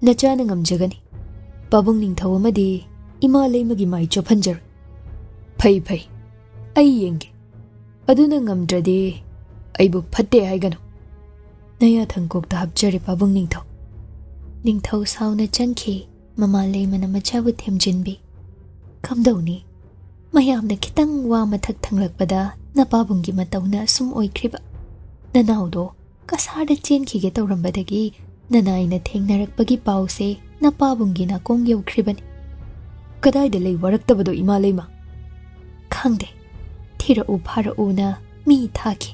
"ꯅꯆꯥꯅ ꯉꯝꯖꯒꯅꯤ꯫ ꯄꯥꯕꯨꯡ ꯅꯤꯡꯊꯧ ꯑꯃꯗꯤ ꯏꯃꯥ ꯂꯩꯃꯒꯤ ꯃꯥꯏ ꯆꯣꯞꯍꯟꯖꯔꯣꯏ꯫" "ꯐꯩ ꯐꯩ, ꯑꯩ ꯌꯦꯡꯒꯦ꯫ ꯑꯗꯨꯅ ꯉꯝꯗ꯭ꯔꯗꯤ ꯑꯩꯕꯨ ꯐꯠꯇꯦ ꯍꯥꯏꯒꯅꯨ꯫" ꯅꯌꯥ ꯊꯪꯀꯣꯛꯇ ꯍꯥꯞꯆꯔꯦ ꯄꯥꯕꯨꯡ ꯅꯤꯡꯊꯧ꯫ ꯅꯤꯡꯊꯧ ꯁꯥꯎꯅ ꯆꯪꯈꯤ꯫ ꯃꯃꯥ ꯂꯩꯃꯅ ꯃꯆꯥꯕꯨ ꯊꯦꯝꯖꯤꯟꯕꯤ꯫ "ꯀꯝꯗꯧꯅꯤ? ꯃꯌꯥꯝꯅ ꯈꯤꯇꯪ ꯋꯥ ꯃꯊꯛ ꯊꯪꯂꯛꯄꯗ ꯅꯄꯥꯕꯨꯡꯒꯤ ꯃꯇꯧꯅ ꯑꯁꯨꯝ ꯑꯣꯏꯈ꯭ꯔꯤꯕ꯫ ꯅꯅꯥꯎꯗꯣ ꯀꯁꯥꯔꯗ ꯆꯦꯟꯈꯤꯒꯦ ꯇꯧꯔꯝꯕꯗꯒꯤ ꯅꯅꯥꯏꯅ ꯊꯦꯡꯅꯔꯛꯄꯒꯤ ꯄꯥꯎꯁꯦ ꯅꯄꯥꯕꯨꯡꯒꯤ ꯅꯥꯀꯣꯡ ꯌꯧꯈ꯭ꯔꯤꯕꯅꯤ꯫ ꯀꯗꯥꯏꯗ ꯂꯩ ꯋꯥꯔꯛꯇꯕꯗꯣ ꯏꯃꯥ ꯂꯩꯃ?" "ꯈꯪꯗꯦ꯫ ꯊꯤꯔꯛꯎ ꯐꯥꯔꯛꯎꯅ ꯃꯤ ꯊꯥꯈꯤ꯫"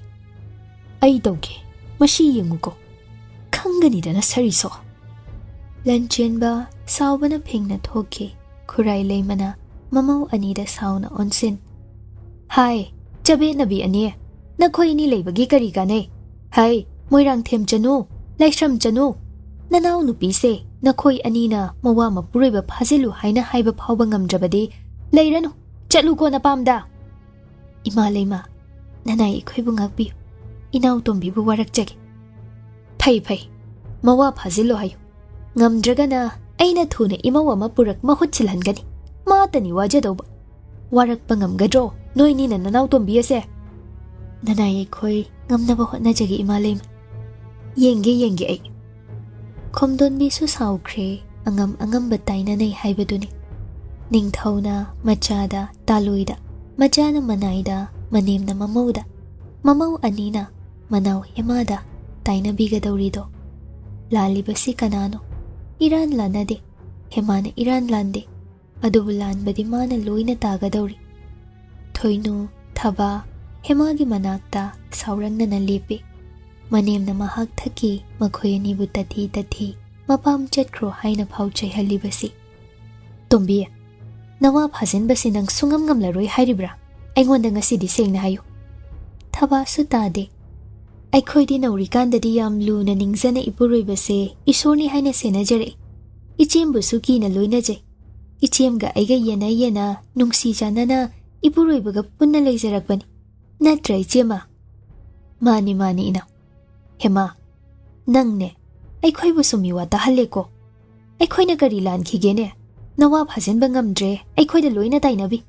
"ꯑꯩ ꯇꯧꯒꯦ꯫ ꯃꯁꯤ ꯌꯦꯡꯉꯨꯀꯣ꯫ ꯈꯪꯒꯅꯤꯗꯅ ꯁꯔꯤꯁꯣ꯫" ꯂꯟꯆꯦꯟꯕ ꯁꯥꯎꯕꯅ ꯐꯤꯡꯅ ꯊꯣꯛꯈꯤ꯫ ꯈꯨꯔꯥꯏ ꯂꯩꯃꯅ ꯃꯃꯧ ꯑꯅꯤꯗ ꯁꯥꯎꯅ ꯑꯣꯟꯁꯤꯟ꯫ "ꯍꯥꯏ, ꯆꯕꯦꯠꯅꯕꯤ ꯑꯅꯤ, ꯅꯈꯣꯏ ꯑꯅꯤ ꯂꯩꯕꯒꯤ ꯀꯔꯤ ꯀꯥꯟꯅꯩ? ꯍꯥꯏ, ꯃꯣꯏꯔꯥꯡꯊꯦꯝ ꯆꯅꯨ, ꯂꯥꯏꯁ꯭ꯔꯝ ꯆꯅꯨ, ꯅꯅꯥꯎ ꯅꯨꯄꯤꯁꯦ ꯅꯈꯣꯏ ꯑꯅꯤꯅ ꯃꯋꯥ ꯃꯄꯨꯔꯣꯏꯕ ꯐꯥꯖꯤꯜꯂꯨ ꯍꯥꯏꯅ ꯍꯥꯏꯕ ꯐꯥꯎꯕ ꯉꯝꯗ꯭ꯔꯕꯗꯤ ꯂꯩꯔꯅꯨ, ꯆꯠꯂꯨꯀꯣ ꯅꯄꯥꯝꯗ꯫" "ꯏꯃꯥ ꯂꯩꯃ, ꯅꯅꯥꯏ ꯑꯩꯈꯣꯏꯕꯨ ꯉꯥꯛꯄꯤꯌꯨ꯫ ꯏꯅꯥꯎ ꯇꯣꯝꯕꯤꯕꯨ ꯋꯥꯔꯛꯆꯒꯦ꯫" "ꯐꯩ ꯐꯩ, ꯃꯋꯥ ꯐꯥꯖꯤꯜꯂꯣ ꯍꯥꯏꯌꯨ꯫ ꯉꯝꯗ꯭ꯔꯒꯅ ꯑꯩꯅ ꯊꯨꯅ ꯏꯃꯧ ꯑꯃ ꯄꯨꯔꯛ ꯃꯍꯨꯠ ꯁꯤꯜꯍꯟꯒꯅꯤ꯫ ꯃꯥꯇꯅꯤ ꯋꯥꯖꯗꯧꯕ꯫ ꯋꯥꯔꯛꯄ ꯉꯝꯒꯗ꯭ꯔꯣ ꯅꯣꯏꯅꯤꯅ ꯅꯅꯥꯎ ꯇꯣꯝꯕꯤ ꯑꯁꯦ?" "ꯅꯅꯥꯏ ꯑꯩꯈꯣꯏ ꯉꯝꯅꯕ ꯍꯣꯠꯅꯖꯒꯦ ꯏꯃꯥ ꯂꯩꯃ꯫ ꯌꯦꯡꯒꯦ ꯌꯦꯡꯒꯦ ꯑꯩ꯫" ꯈꯣꯝꯗꯣꯟꯕꯤꯁꯨ ꯁꯥꯎꯈ꯭ꯔꯦ꯫ ꯑꯉꯝ ꯑꯉꯝꯕ ꯇꯥꯏꯅꯅꯩ ꯍꯥꯏꯕꯗꯨꯅꯤ꯫ ꯅꯤꯡꯊꯧꯅ ꯃꯆꯥꯗ ꯇꯥꯂꯣꯏꯗ, ꯃꯆꯥꯅ ꯃꯅꯥꯏꯗ, ꯃꯅꯦꯝꯅ ꯃꯃꯧꯗ, ꯃꯃꯧ ꯑꯅꯤꯅ ꯃꯅꯥꯎ ꯍꯦꯃꯥꯗ ꯇꯥꯏꯅꯕꯤꯒꯗꯧꯔꯤꯗꯣ꯫ ꯂꯥꯜꯂꯤꯕꯁꯤ ꯀꯅꯥꯅꯣ? ꯏꯔꯥꯟ ꯂꯥꯟꯅꯗꯦ꯫ ꯍꯦꯃꯥꯅ ꯏꯔꯥꯟ ꯂꯥꯟꯗꯦ꯫ ꯑꯗꯨꯕꯨ ꯂꯥꯟꯕꯗꯤ ꯃꯥꯅ ꯂꯣꯏꯅ ꯇꯥꯒꯗꯧꯔꯤ꯫ ꯊꯣꯏꯅꯨ, ꯊꯕꯥ, ꯍꯦꯃꯥꯒꯤ ꯃꯅꯥꯛꯇ ꯁꯥꯎꯔꯪꯅꯅ ꯂꯦꯞꯄꯤ꯫ ꯃꯅꯦꯝꯅ ꯃꯍꯥꯛ ꯊꯛꯀꯤ ꯃꯈꯣꯏ ꯑꯅꯤꯕꯨ ꯇꯊꯤ ꯇꯊꯤ ꯃꯄꯥꯝ ꯆꯠꯈ꯭ꯔꯣ ꯍꯥꯏꯅ ꯐꯥꯎ ꯆꯩꯍꯜꯂꯤꯕꯁꯤ꯫ "ꯇꯣꯝꯕꯤ, ꯅꯋꯥ ꯐꯥꯖꯤꯟꯕꯁꯤ ꯅꯪ ꯁꯨꯡꯉꯝ ꯉꯝꯂꯔꯣꯏ ꯍꯥꯏꯔꯤꯕ꯭ꯔꯥ? ꯑꯩꯉꯣꯟꯗ ꯉꯁꯤꯗꯤ ꯁꯦꯡꯅ ꯍꯥꯏꯌꯨ꯫" ꯊꯕꯥꯁꯨ ꯇꯥꯗꯦ꯫ "ꯑꯩꯈꯣꯏꯗꯤ ꯅꯧꯔꯤꯀꯥꯟꯗꯗꯤ ꯌꯥꯝ ꯂꯨꯅ ꯅꯤꯡꯖꯅ ꯏꯄꯨꯔꯣꯏꯕꯁꯦ ꯏꯁꯣꯔꯅꯤ ꯍꯥꯏꯅ ꯁꯦꯟꯅꯖꯔꯛꯏ꯫ ꯏꯆꯦꯝꯕꯨꯁꯨ ꯀꯤꯅ ꯂꯣꯏꯅꯖꯩ꯫ ꯏꯆꯦꯝꯒ ꯑꯩꯒ ꯌꯦꯟꯅ ꯌꯦꯟꯅ ꯅꯨꯡꯁꯤ ꯆꯥꯟꯅꯅ ꯏꯄꯨꯔꯣꯏꯕꯒ ꯄꯨꯟꯅ ꯂꯩꯖꯔꯛꯄꯅꯤ꯫ ꯅꯠꯇ꯭ꯔꯥ, ꯏꯆꯦꯃ?" "ꯃꯥꯅꯤ, ꯃꯥꯅꯤ, ꯏꯅꯥꯎ꯫" "ꯍꯦꯃꯥ, ꯅꯪꯅꯦ ꯑꯩꯈꯣꯏꯕꯨꯁꯨ ꯃꯤꯋꯥ ꯇꯥꯍꯜꯂꯦꯀꯣ꯫ ꯑꯩꯈꯣꯏꯅ ꯀꯔꯤ ꯂꯥꯟꯈꯤꯒꯦꯅꯦ? ꯅꯋꯥ ꯐꯥꯖꯤꯟꯕ ꯉꯝꯗ꯭ꯔꯦ, ꯑꯩꯈꯣꯏꯗ ꯂꯣꯏꯅ ꯇꯥꯏꯅꯕꯤ꯫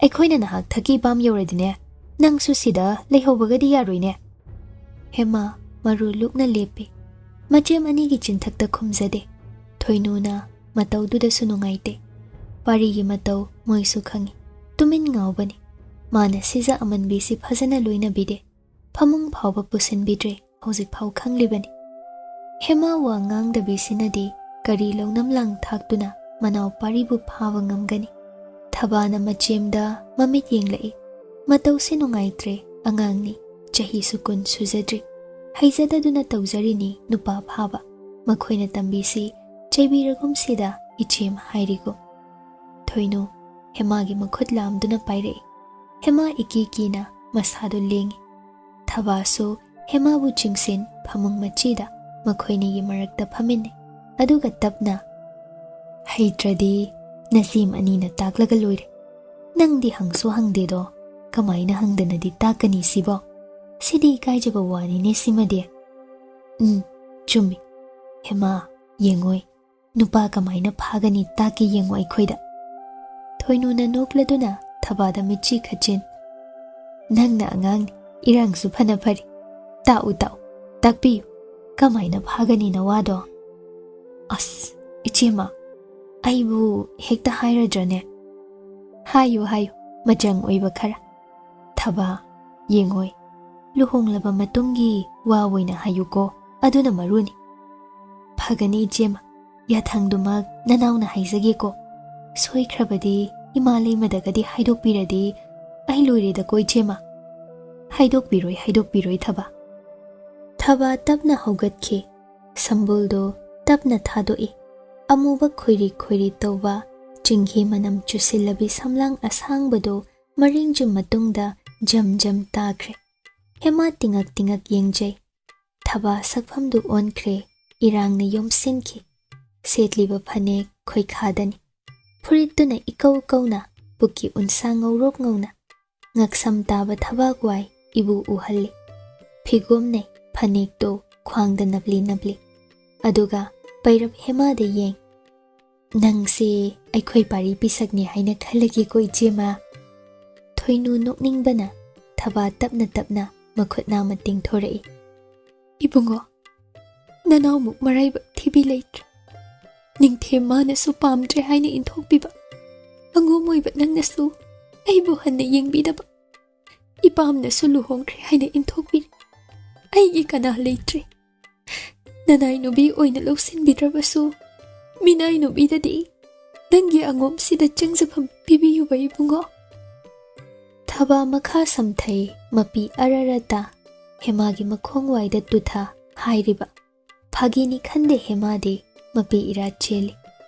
ꯑꯩꯈꯣꯏꯅ ꯅꯍꯥꯛ ꯊꯛꯀꯤ ꯄꯥꯝ ꯌꯧꯔꯗꯤꯅꯦ, ꯅꯪꯁꯨ ꯁꯤꯗ ꯂꯩꯍꯧꯕꯒꯗꯤ ꯌꯥꯔꯣꯏꯅꯦ꯫" ꯍꯦꯃꯥ ꯃꯔꯨ ꯂꯨꯛꯅ ꯂꯦꯞꯄꯤ꯫ ꯃꯆꯦꯝ ꯑꯅꯤꯒꯤ ꯆꯤꯟꯊꯛꯇ ꯈꯨꯝꯖꯗꯦ꯫ ꯊꯣꯏꯅꯨꯅ ꯃꯇꯧꯗꯨꯗꯁꯨ ꯅꯨꯡꯉꯥꯏꯇꯦ꯫ ꯄꯥꯔꯤꯒꯤ ꯃꯇꯧ ꯃꯣꯏꯁꯨ ꯈꯪꯏ꯫ ꯇꯨꯃꯤꯟ ꯉꯥꯎꯕꯅꯤ꯫ ꯃꯥꯅ ꯁꯤꯖ ꯑꯃꯟꯕꯤꯁꯤ ꯐꯖꯅ ꯂꯣꯏꯅꯕꯤꯗꯦ꯫ ꯐꯃꯨꯡ ꯐꯥꯎꯕ ꯄꯨꯁꯤꯟꯕꯤꯗ꯭ꯔꯦ꯫ ꯍꯧꯖꯤꯛ ꯐꯥꯎ ꯈꯪꯂꯤꯕꯅꯤ꯫ ꯍꯦꯃꯥ ꯋꯥ ꯉꯥꯡꯗꯕꯤꯁꯤꯅꯗꯤ ꯀꯔꯤ ꯂꯧꯅꯝ ꯂꯥꯡ ꯊꯥꯛꯇꯨꯅ ꯃꯅꯥꯎ ꯄꯥꯔꯤꯕꯨ ꯐꯥꯕ ꯉꯝꯒꯅꯤ? ꯊꯕꯥꯅ ꯃꯆꯦꯝꯗ ꯃꯃꯤꯠ ꯌꯦꯡꯂꯛꯏ꯫ "ꯃꯇꯧꯁꯤ ꯅꯨꯡꯉꯥꯏꯇ꯭ꯔꯦ, ꯑꯉꯥꯡꯅꯤ, ꯆꯍꯤꯁꯨ ꯀꯨꯟ ꯁꯨꯖꯗ꯭ꯔꯤ꯫ ꯍꯩꯖꯗꯗꯨꯅ ꯇꯧꯖꯔꯤꯅꯤ ꯅꯨꯄꯥ ꯐꯥꯕ꯫ ꯃꯈꯣꯏꯅ ꯇꯝꯕꯤꯁꯤ ꯆꯩꯕꯤꯔꯒꯨꯝꯁꯤꯗ ꯏꯆꯦꯝ ꯍꯥꯏꯔꯤꯒꯨꯝ꯫" ꯊꯣꯏꯅꯨ ꯍꯦꯃꯥꯒꯤ ꯃꯈꯨꯠ ꯂꯥꯝꯗꯨꯅ ꯄꯥꯏꯔꯛꯏ꯫ ꯍꯦꯃꯥ ꯏꯀꯤ ꯀꯤꯅ ꯃꯁꯥꯗꯨ ꯂꯦꯡꯏ꯫ ꯊꯕꯥꯁꯨ ꯍꯦꯃꯥꯕꯨ ꯆꯤꯡꯁꯤꯟ ꯐꯃꯨꯡ ꯃꯆꯤꯗ ꯃꯈꯣꯏꯅꯤꯒꯤ ꯃꯔꯛꯇ ꯐꯝꯃꯤꯟꯅꯩ꯫ ꯑꯗꯨꯒ ꯇꯞꯅ, "ꯍꯩꯇ꯭ꯔꯗꯤ ꯅꯆꯦꯝ ꯑꯅꯤꯅ ꯇꯥꯛꯂꯒ ꯂꯣꯏꯔꯦ꯫ ꯅꯪꯗꯤ ꯍꯪꯁꯨ ꯍꯪꯗꯦꯗꯣ, ꯀꯃꯥꯏꯅ ꯍꯪꯗꯅꯗꯤ ꯇꯥꯛꯀꯅꯤ ꯁꯤꯕꯣ? ꯁꯤꯗꯤ ꯏꯀꯥꯏꯖꯕ ꯋꯥꯅꯤꯅꯦ ꯁꯤꯃꯗꯤ꯫" "ꯎꯝ, ꯆꯨꯝꯃꯤ꯫ ꯍꯦꯃꯥ, ꯌꯦꯡꯉꯣꯏ, ꯅꯨꯄꯥ ꯀꯃꯥꯏꯅ ꯐꯥꯒꯅꯤ ꯇꯥꯛꯀꯦ ꯌꯦꯡꯉꯣ ꯑꯩꯈꯣꯏꯗ꯫" ꯊꯣꯏꯅꯨꯅ ꯅꯣꯛꯂꯗꯨꯅ ꯊꯕꯥꯗ ꯃꯤꯠꯆꯤ ꯈꯠꯆꯤꯟ꯫ "ꯅꯪꯅ ꯑꯉꯥꯡꯅꯤ, ꯏꯔꯥꯡꯁꯨ ꯐꯅ ꯐꯔꯤ꯫ ꯇꯥꯛꯎ, ꯇꯥꯛꯎ, ꯇꯥꯛꯄꯤꯌꯨ, ꯀꯃꯥꯏꯅ ꯐꯥꯒꯅꯤ ꯅꯋꯥꯗꯣ?" "ꯑꯁ, ꯏꯆꯦꯃ, ꯑꯩꯕꯨ ꯍꯦꯛꯇ ꯍꯥꯏꯔꯗ꯭ꯔꯅꯦ?" "ꯍꯥꯏꯌꯨ, ꯍꯥꯏꯌꯨ, ꯃꯆꯪ ꯑꯣꯏꯕ ꯈꯔ꯫" "ꯊꯕꯥ, ꯌꯦꯡꯉꯣꯏ, ꯂꯨꯍꯣꯡꯂꯕ ꯃꯇꯨꯡꯒꯤ ꯋꯥ ꯑꯣꯏꯅ ꯍꯥꯏꯌꯨꯀꯣ, ꯑꯗꯨꯅ ꯃꯔꯨꯅꯤ꯫" "ꯐꯒꯅꯤ ꯏꯆꯦꯃ, ꯌꯥꯊꯪꯗꯨꯃꯛ ꯅꯅꯥꯎꯅ ꯍꯥꯏꯖꯒꯦꯀꯣ꯫ ꯁꯣꯏꯈ꯭ꯔꯕꯗꯤ ꯏꯃꯥ ꯂꯩꯃꯗꯒꯗꯤ ꯍꯥꯏꯗꯣꯛꯄꯤꯔꯗꯤ ꯑꯩ ꯂꯣꯏꯔꯦꯗꯀꯣ ꯏꯆꯦꯃ꯫" "ꯍꯥꯏꯗꯣꯛꯄꯤꯔꯣꯏ, ꯍꯥꯏꯗꯣꯛꯄꯤꯔꯣꯏ ꯊꯕꯥ꯫" ꯊꯕꯥ ꯇꯞꯅ ꯍꯧꯒꯠꯈꯤ꯫ ꯁꯝꯕꯨꯜꯗꯨ ꯇꯞꯅ ꯊꯥꯗꯣꯛꯏ꯫ ꯑꯃꯨꯕ ꯈꯣꯏꯔꯤ ꯈꯣꯏꯔꯤ ꯇꯧꯕ ꯆꯤꯡꯍꯤ ꯃꯅꯝ ꯆꯨꯁꯤꯜꯂꯕꯤ ꯁꯝꯂꯥꯡ ꯑꯁꯥꯡꯕꯗꯨ ꯃꯔꯤꯡꯖꯨꯝ ꯃꯇꯨꯡꯗ ꯖꯝ ꯖꯝ ꯇꯥꯈ꯭ꯔꯦ꯫ ꯍꯦꯃꯥ ꯇꯤꯉꯛ ꯇꯤꯉꯛ ꯌꯦꯡꯖꯩ꯫ ꯊꯕꯥ ꯁꯛꯐꯝꯗꯨ ꯑꯣꯟꯈ꯭ꯔꯦ, ꯏꯔꯥꯡꯅ ꯌꯣꯝꯁꯤꯟꯈꯤ꯫ ꯁꯦꯠꯂꯤꯕ ꯐꯅꯦꯛ ꯈꯣꯏꯈꯥꯗꯅꯤ꯫ ꯐꯨꯔꯤꯠꯇꯨꯅ ꯏꯀꯧ ꯀꯧꯅ ꯄꯨꯛꯀꯤ ꯎꯟꯁꯥ ꯉꯧꯔꯣꯛ ꯉꯧꯅ, ꯉꯛꯁꯝ ꯇꯥꯕ ꯊꯕꯥꯛ ꯋꯥꯏ ꯏꯕꯨ ꯎꯍꯜꯂꯤ꯫ ꯐꯤꯒꯣꯝꯅꯩ ꯐꯅꯦꯛꯇꯨ ꯈ꯭ꯋꯥꯡꯗ ꯅꯞꯂꯤ ꯅꯞꯂꯤ꯫ ꯑꯗꯨꯒ ꯄꯩꯔꯞ ꯍꯦꯃꯥꯗ ꯌꯦꯡ꯫ "ꯅꯪꯁꯦ ꯑꯩꯈꯣꯏ ꯄꯥꯔꯤ ꯄꯤꯁꯛꯅꯤ ꯍꯥꯏꯅ ꯈꯜꯂꯒꯦꯀꯣ, ꯏꯆꯦꯃ?" ꯊꯣꯏꯅꯨ ꯅꯣꯛꯅꯤꯡꯕꯅ ꯊꯕꯥ ꯇꯞꯅ ꯇꯞꯅ ꯃꯈꯨꯠ ꯅꯥꯝꯃ ꯇꯤꯡꯊꯣꯔꯛꯏ꯫ "ꯏꯕꯨꯡꯉꯣ, ꯅꯅꯥꯎꯃꯨꯛ ꯃꯔꯥꯏꯕꯛ ꯊꯤꯕꯤ ꯂꯩꯇ꯭ꯔꯦ꯫ ꯅꯤꯡꯊꯦꯝ ꯃꯥꯅꯁꯨ ꯄꯥꯝꯗ꯭ꯔꯦ ꯍꯥꯏꯅ ꯏꯟꯊꯣꯛꯄꯤꯕ, ꯑꯉꯣꯝ ꯑꯣꯏꯕ ꯅꯪꯅꯁꯨ ꯑꯩꯕꯨ ꯍꯟꯅ ꯌꯦꯡꯕꯤꯗꯕ, ꯏꯄꯥꯝꯅꯁꯨ ꯂꯨꯍꯣꯡꯈ꯭ꯔꯦ ꯍꯥꯏꯅ ꯏꯟꯊꯣꯛꯄꯤꯔꯦ꯫ ꯑꯩꯒꯤ ꯀꯅꯥ ꯂꯩꯇ꯭ꯔꯦ꯫ ꯅꯅꯥꯏ ꯅꯨꯕꯤ ꯑꯣꯏꯅ ꯂꯧꯁꯤꯟꯕꯤꯗ꯭ꯔꯕꯁꯨ, ꯃꯤꯅꯥꯏ ꯅꯨꯕꯤꯗꯗꯤ ꯅꯪꯒꯤ ꯑꯉꯣꯝꯁꯤꯗ ꯆꯪꯖꯐꯝ ꯄꯤꯕꯤꯌꯨꯕ, ꯏꯕꯨꯡꯉꯣ꯫" ꯊꯕꯥ ꯃꯈꯥ ꯁꯝꯊꯩ, ꯃꯄꯤ ꯑꯔꯔ ꯇꯥ, ꯍꯦꯃꯥꯒꯤ ꯃꯈꯣꯡ ꯋꯥꯏꯗ ꯇꯨꯊꯥ ꯍꯥꯏꯔꯤꯕ꯫ ꯐꯥꯒꯤꯅꯤ ꯈꯟꯗꯦ ꯍꯦꯃꯥꯗꯤ, ꯃꯄꯤ ꯏꯔꯥꯠ ꯆꯦꯜꯂꯤ꯫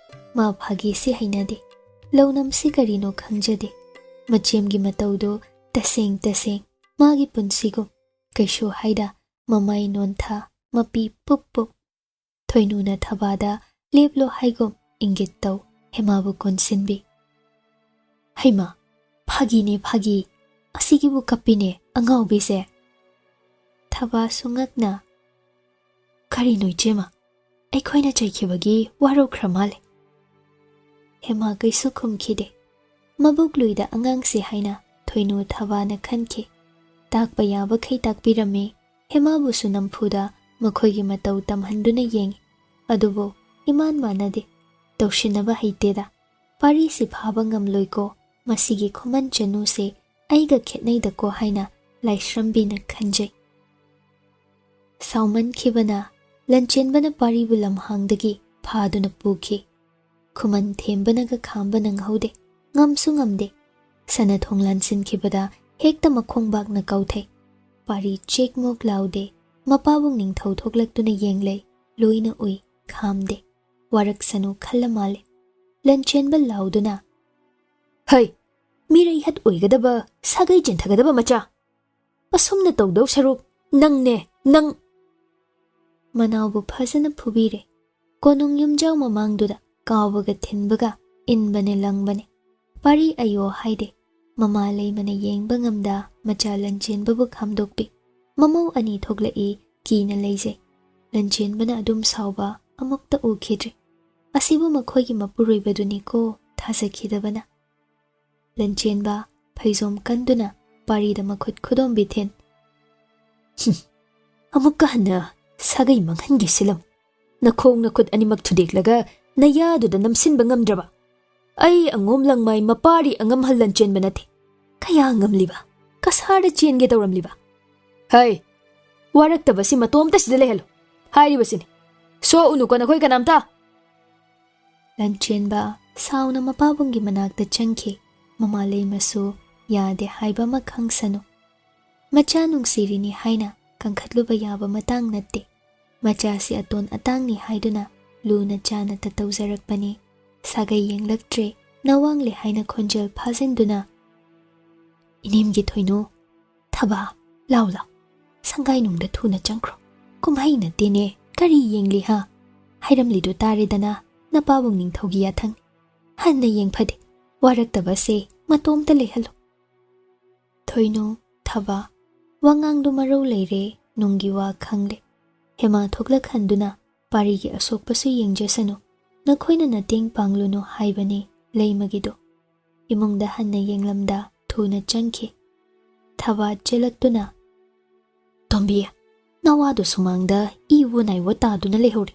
ꯃꯥ ꯐꯥꯒꯤꯁꯤ ꯍꯩꯅꯗꯦ, ꯂꯧꯅꯝꯁꯤ ꯀꯔꯤꯅꯣ ꯈꯪꯖꯗꯦ꯫ ꯃꯆꯦꯝꯒꯤ ꯃꯇꯧꯗꯨ ꯇꯁꯦꯡ ꯇꯁꯦꯡ ꯃꯥꯒꯤ ꯄꯨꯟꯁꯤꯒꯨꯝ꯫ ꯀꯩꯁꯨ ꯍꯥꯏꯗ ꯃꯃꯥꯏ ꯅꯣꯟꯊ, ꯃꯄꯤ ꯄꯨꯞ ꯄꯨꯞ꯫ ꯊꯣꯏꯅꯨꯅ ꯊꯕꯥꯗ "ꯂꯦꯞꯂꯣ" ꯍꯥꯏꯒꯨꯝ ꯏꯪꯒꯤꯠ ꯇꯧ ꯍꯦꯃꯥꯕꯨ ꯀꯣꯟꯁꯤꯟꯕꯤ꯫ "ꯍꯩꯃꯥ, ꯐꯥꯒꯤꯅꯦ ꯐꯥꯒꯤ, ꯑꯁꯤꯒꯤꯕꯨ ꯀꯞꯄꯤꯅꯦ ꯑꯉꯥꯎꯕꯤꯁꯦ꯫" ꯊꯕꯥꯁꯨ ꯉꯛꯅ, "ꯀꯔꯤꯅꯣ ꯏꯆꯦꯃ, ꯑꯩꯈꯣꯏꯅ ꯆꯩꯈꯤꯕꯒꯤ ꯋꯥꯔꯧꯈ꯭ꯔ ꯃꯥꯜꯂꯦ꯫" ꯍꯦꯃꯥ ꯀꯩꯁꯨ ꯈꯨꯝꯈꯤꯗꯦ꯫ ꯃꯕꯨꯛ ꯂꯨꯏꯗ ꯑꯉꯥꯡꯁꯤ ꯍꯥꯏꯅ ꯊꯣꯏꯅꯨ ꯊꯕꯥꯅ ꯈꯟꯈꯤ꯫ ꯇꯥꯛꯄ ꯌꯥꯕꯈꯩ ꯇꯥꯛꯄꯤꯔꯝꯃꯤ꯫ ꯍꯦꯃꯥꯕꯨꯁꯨ ꯅꯝꯐꯨꯗ ꯃꯈꯣꯏꯒꯤ ꯃꯇꯧ ꯇꯝꯍꯟꯗꯨꯅ ꯌꯦꯡꯉꯤ꯫ ꯑꯗꯨꯕꯨ ꯏꯃꯥꯟ ꯃꯥꯟꯅꯗꯦ꯫ ꯇꯧꯁꯤꯟꯅꯕ ꯍꯩꯇꯦꯗ꯫ ꯄꯥꯔꯤꯁꯤ ꯐꯥꯕ ꯉꯝꯂꯣꯏꯀꯣ, ꯃꯁꯤꯒꯤ ꯈꯨꯃꯟ ꯆꯅꯨꯁꯦ ꯑꯩꯒ ꯈꯦꯠꯅꯩꯗꯀꯣ ꯍꯥꯏꯅ ꯂꯥꯏꯁ꯭ꯔꯝꯕꯤꯅ ꯈꯟꯖꯩ꯫ ꯁꯥꯎꯃꯟꯈꯤꯕꯅ ꯂꯟꯆꯦꯟꯕꯅ ꯄꯥꯔꯤꯕꯨ ꯂꯝꯍꯥꯡꯗꯒꯤ ꯐꯥꯗꯨꯅ ꯄꯨꯈꯤ꯫ ꯈꯨꯃꯟ ꯊꯦꯝꯕꯅꯒ ꯈꯥꯝꯕ ꯅꯪꯍꯧꯗꯦ, ꯉꯝꯁꯨ ꯉꯝꯗꯦ꯫ ꯁꯅꯥ ꯊꯣꯡ ꯂꯥꯟꯁꯤꯟꯈꯤꯕꯗ ꯍꯦꯛꯇ ꯃꯈꯣꯡꯕꯥꯛꯅ ꯀꯥꯎꯊꯩ꯫ ꯄꯥꯔꯤ ꯆꯦꯛꯃꯣꯛ ꯂꯥꯎꯗꯦ, ꯃꯄꯥꯕꯨꯡ ꯅꯤꯡꯊꯧ ꯊꯣꯛꯂꯛꯇꯨꯅ ꯌꯦꯡꯂꯩ, ꯂꯣꯏꯅ ꯎꯏ, ꯈꯥꯝꯗꯦ꯫ ꯋꯥꯔꯛꯁꯅꯨ ꯈꯜꯂ ꯃꯥꯜꯂꯦ꯫ ꯂꯟꯆꯦꯟꯕ ꯂꯥꯎꯗꯨꯅ, "ꯍꯩ, ꯃꯤꯔꯩꯍꯠ ꯑꯣꯏꯒꯗꯕ, ꯁꯥꯒꯩ ꯆꯦꯟꯊꯒꯗꯕ ꯃꯆꯥ! ꯑꯁꯨꯝꯅ ꯇꯧꯗꯧ ꯁꯔꯨꯛ ꯅꯪꯅꯦ, ꯅꯪ!" ꯃꯅꯥꯎꯕꯨ ꯐꯖꯅ ꯐꯨꯕꯤꯔꯦ꯫ ꯀꯣꯅꯨꯡ ꯌꯨꯝꯖꯥꯎ ꯃꯃꯥꯡꯗꯨꯗ ꯀꯥꯎꯕꯒ ꯊꯤꯟꯕꯒ ꯏꯟꯕꯅꯦ ꯂꯪꯕꯅꯦ꯫ ꯄꯥꯔꯤ ꯑꯌꯣ ꯍꯥꯏꯗꯦ꯫ ꯃꯃꯥ ꯂꯩꯃꯅ ꯌꯦꯡꯕ ꯉꯝꯗ ꯃꯆꯥ ꯂꯟꯆꯦꯟꯕꯕꯨ ꯈꯥꯝꯗꯣꯛꯄꯤ꯫ ꯃꯃꯧ ꯑꯅꯤ ꯊꯣꯛꯂꯛꯏ, ꯀꯤꯅ ꯂꯩꯖꯩ꯫ ꯂꯟꯆꯦꯟꯕꯅ ꯑꯗꯨꯝ ꯁꯥꯎꯕ ꯑꯃꯨꯛꯇ ꯎꯈꯤꯗ꯭ꯔꯤ꯫ ꯑꯁꯤꯕꯨ ꯃꯈꯣꯏꯒꯤ ꯃꯄꯨꯔꯣꯏꯕꯗꯨꯅꯤꯀꯣ ꯊꯥꯖꯈꯤꯗꯕꯅ꯫ ꯂꯟꯆꯦꯟꯕ ꯐꯩꯖꯣꯝ ꯀꯟꯗꯨꯅ ꯄꯥꯔꯤꯗ ꯃꯈꯨꯠ ꯈꯨꯗꯣꯝꯕꯤ ꯊꯤꯟ꯫ "ꯍꯨꯝ, ꯑꯃꯨꯛꯀ ꯍꯟꯅ ꯁꯥꯒꯩ ꯃꯥꯡꯍꯟꯒꯦ ꯁꯤꯜꯂꯝ꯫ ꯅꯈꯣꯡ ꯅꯈꯨꯠ ꯑꯅꯤꯃꯛ ꯊꯨꯗꯦꯛꯂꯒ ꯅꯌꯥꯗꯨꯗ ꯅꯝꯁꯤꯟꯕ ꯉꯝꯗ꯭ꯔꯕ? ꯑꯩ ꯑꯉꯣꯝ ꯂꯪꯃꯥꯏ ꯃꯄꯥꯔꯤ ꯑꯉꯝꯍꯜ ꯂꯟꯆꯦꯟꯕ ꯅꯠꯇꯦ꯫ ꯀꯌꯥ ꯉꯝꯂꯤꯕ? ꯀꯁꯥꯔꯗ ꯆꯦꯟꯒꯦ ꯇꯧꯔꯝꯂꯤꯕ? ꯍꯩ, ꯋꯥꯔꯛꯇꯕꯁꯤ ꯃꯇꯣꯝꯇ ꯁꯤꯗ ꯂꯩꯍꯜꯂꯨ ꯍꯥꯏꯔꯤꯕꯁꯤꯅꯤ꯫ ꯁꯣꯛꯎꯅꯨꯀꯣ ꯅꯈꯣꯏ ꯀꯅꯥꯝꯇ!" ꯂꯟꯆꯦꯟꯕ ꯁꯥꯎꯅ ꯃꯄꯥꯕꯨꯡꯒꯤ ꯃꯅꯥꯛꯇ ꯆꯪꯈꯤ꯫ ꯃꯃꯥ ꯂꯩꯃꯁꯨ ꯌꯥꯗꯦ ꯍꯥꯏꯕ ꯑꯃ ꯈꯪꯁꯅꯨ꯫ ꯃꯆꯥ ꯅꯨꯡꯁꯤꯔꯤꯅꯤ ꯍꯥꯏꯅ ꯀꯟꯈꯠꯂꯨꯕ ꯌꯥꯕ ꯃꯇꯥꯡ ꯅꯠꯇꯦ꯫ ꯃꯆꯥꯁꯤ ꯑꯇꯣꯟ ꯑꯇꯥꯡꯅꯤ ꯍꯥꯏꯗꯨꯅ ꯂꯨꯅ ꯆꯥꯅꯇ ꯇꯧꯖꯔꯛꯄꯅꯤ꯫ ꯁꯥꯒꯩ ꯌꯦꯡꯂꯛꯇ꯭ꯔꯦ, ꯅꯋꯥꯡꯂꯦ ꯍꯥꯏꯅ ꯈꯣꯟꯖꯦꯜ ꯐꯥꯖꯤꯟꯗꯨꯅ, "ꯏꯅꯦꯝꯒꯤ ꯊꯣꯏꯅꯨ, ꯊꯕꯥ, ꯂꯥꯎ ꯂꯥꯎ, ꯁꯪꯒꯥꯏꯅꯨꯡꯗ ꯊꯨꯅ ꯆꯪꯈ꯭ꯔꯣ꯫ ꯀꯨꯝꯍꯩ ꯅꯠꯇꯦꯅꯦ, ꯀꯔꯤ ꯌꯦꯡꯂꯤ ꯍꯥ? ꯍꯥꯏꯔꯝꯂꯤꯗꯨ ꯇꯥꯔꯦꯗꯅ, ꯅꯄꯥꯕꯨꯡ ꯅꯤꯡꯊꯧꯒꯤ ꯌꯥꯊꯪ꯫ ꯍꯟꯅ ꯌꯦꯡꯐꯗꯦ, ꯋꯥꯔꯛꯇꯕꯁꯦ ꯃꯇꯣꯝꯇ ꯂꯩꯍꯜꯂꯨ꯫" ꯊꯣꯏꯅꯨ, ꯊꯕꯥ, ꯋꯥꯉꯥꯡꯗꯨ ꯃꯔꯧ ꯂꯩꯔꯦ, ꯅꯨꯡꯒꯤ ꯋꯥ ꯈꯪꯂꯦ꯫ ꯍꯦꯃꯥ ꯊꯣꯛꯂꯛꯍꯟꯗꯨꯅ, "ꯄꯥꯔꯤꯒꯤ ꯑꯁꯣꯛꯄꯁꯨ ꯌꯦꯡꯖꯁꯅꯨ, ꯅꯈꯣꯏꯅ ꯅꯇꯦꯡ ꯄꯥꯡꯂꯨꯅꯨ ꯍꯥꯏꯕꯅꯤ ꯂꯩꯃꯒꯤꯗꯣ꯫" ꯏꯃꯨꯡꯗ ꯍꯟꯅ ꯌꯦꯡꯂꯝꯗ ꯊꯨꯅ ꯆꯪꯈꯤ꯫ ꯊꯕꯥ ꯆꯦꯜꯂꯛꯇꯨꯅ, "ꯇꯣꯝꯕꯤ, ꯅꯋꯥꯗꯣ ꯁꯨꯃꯥꯡꯗ ꯏꯋꯣ ꯅꯥꯏꯋꯣ ꯇꯥꯗꯨꯅ ꯂꯩꯍꯧꯔꯤ꯫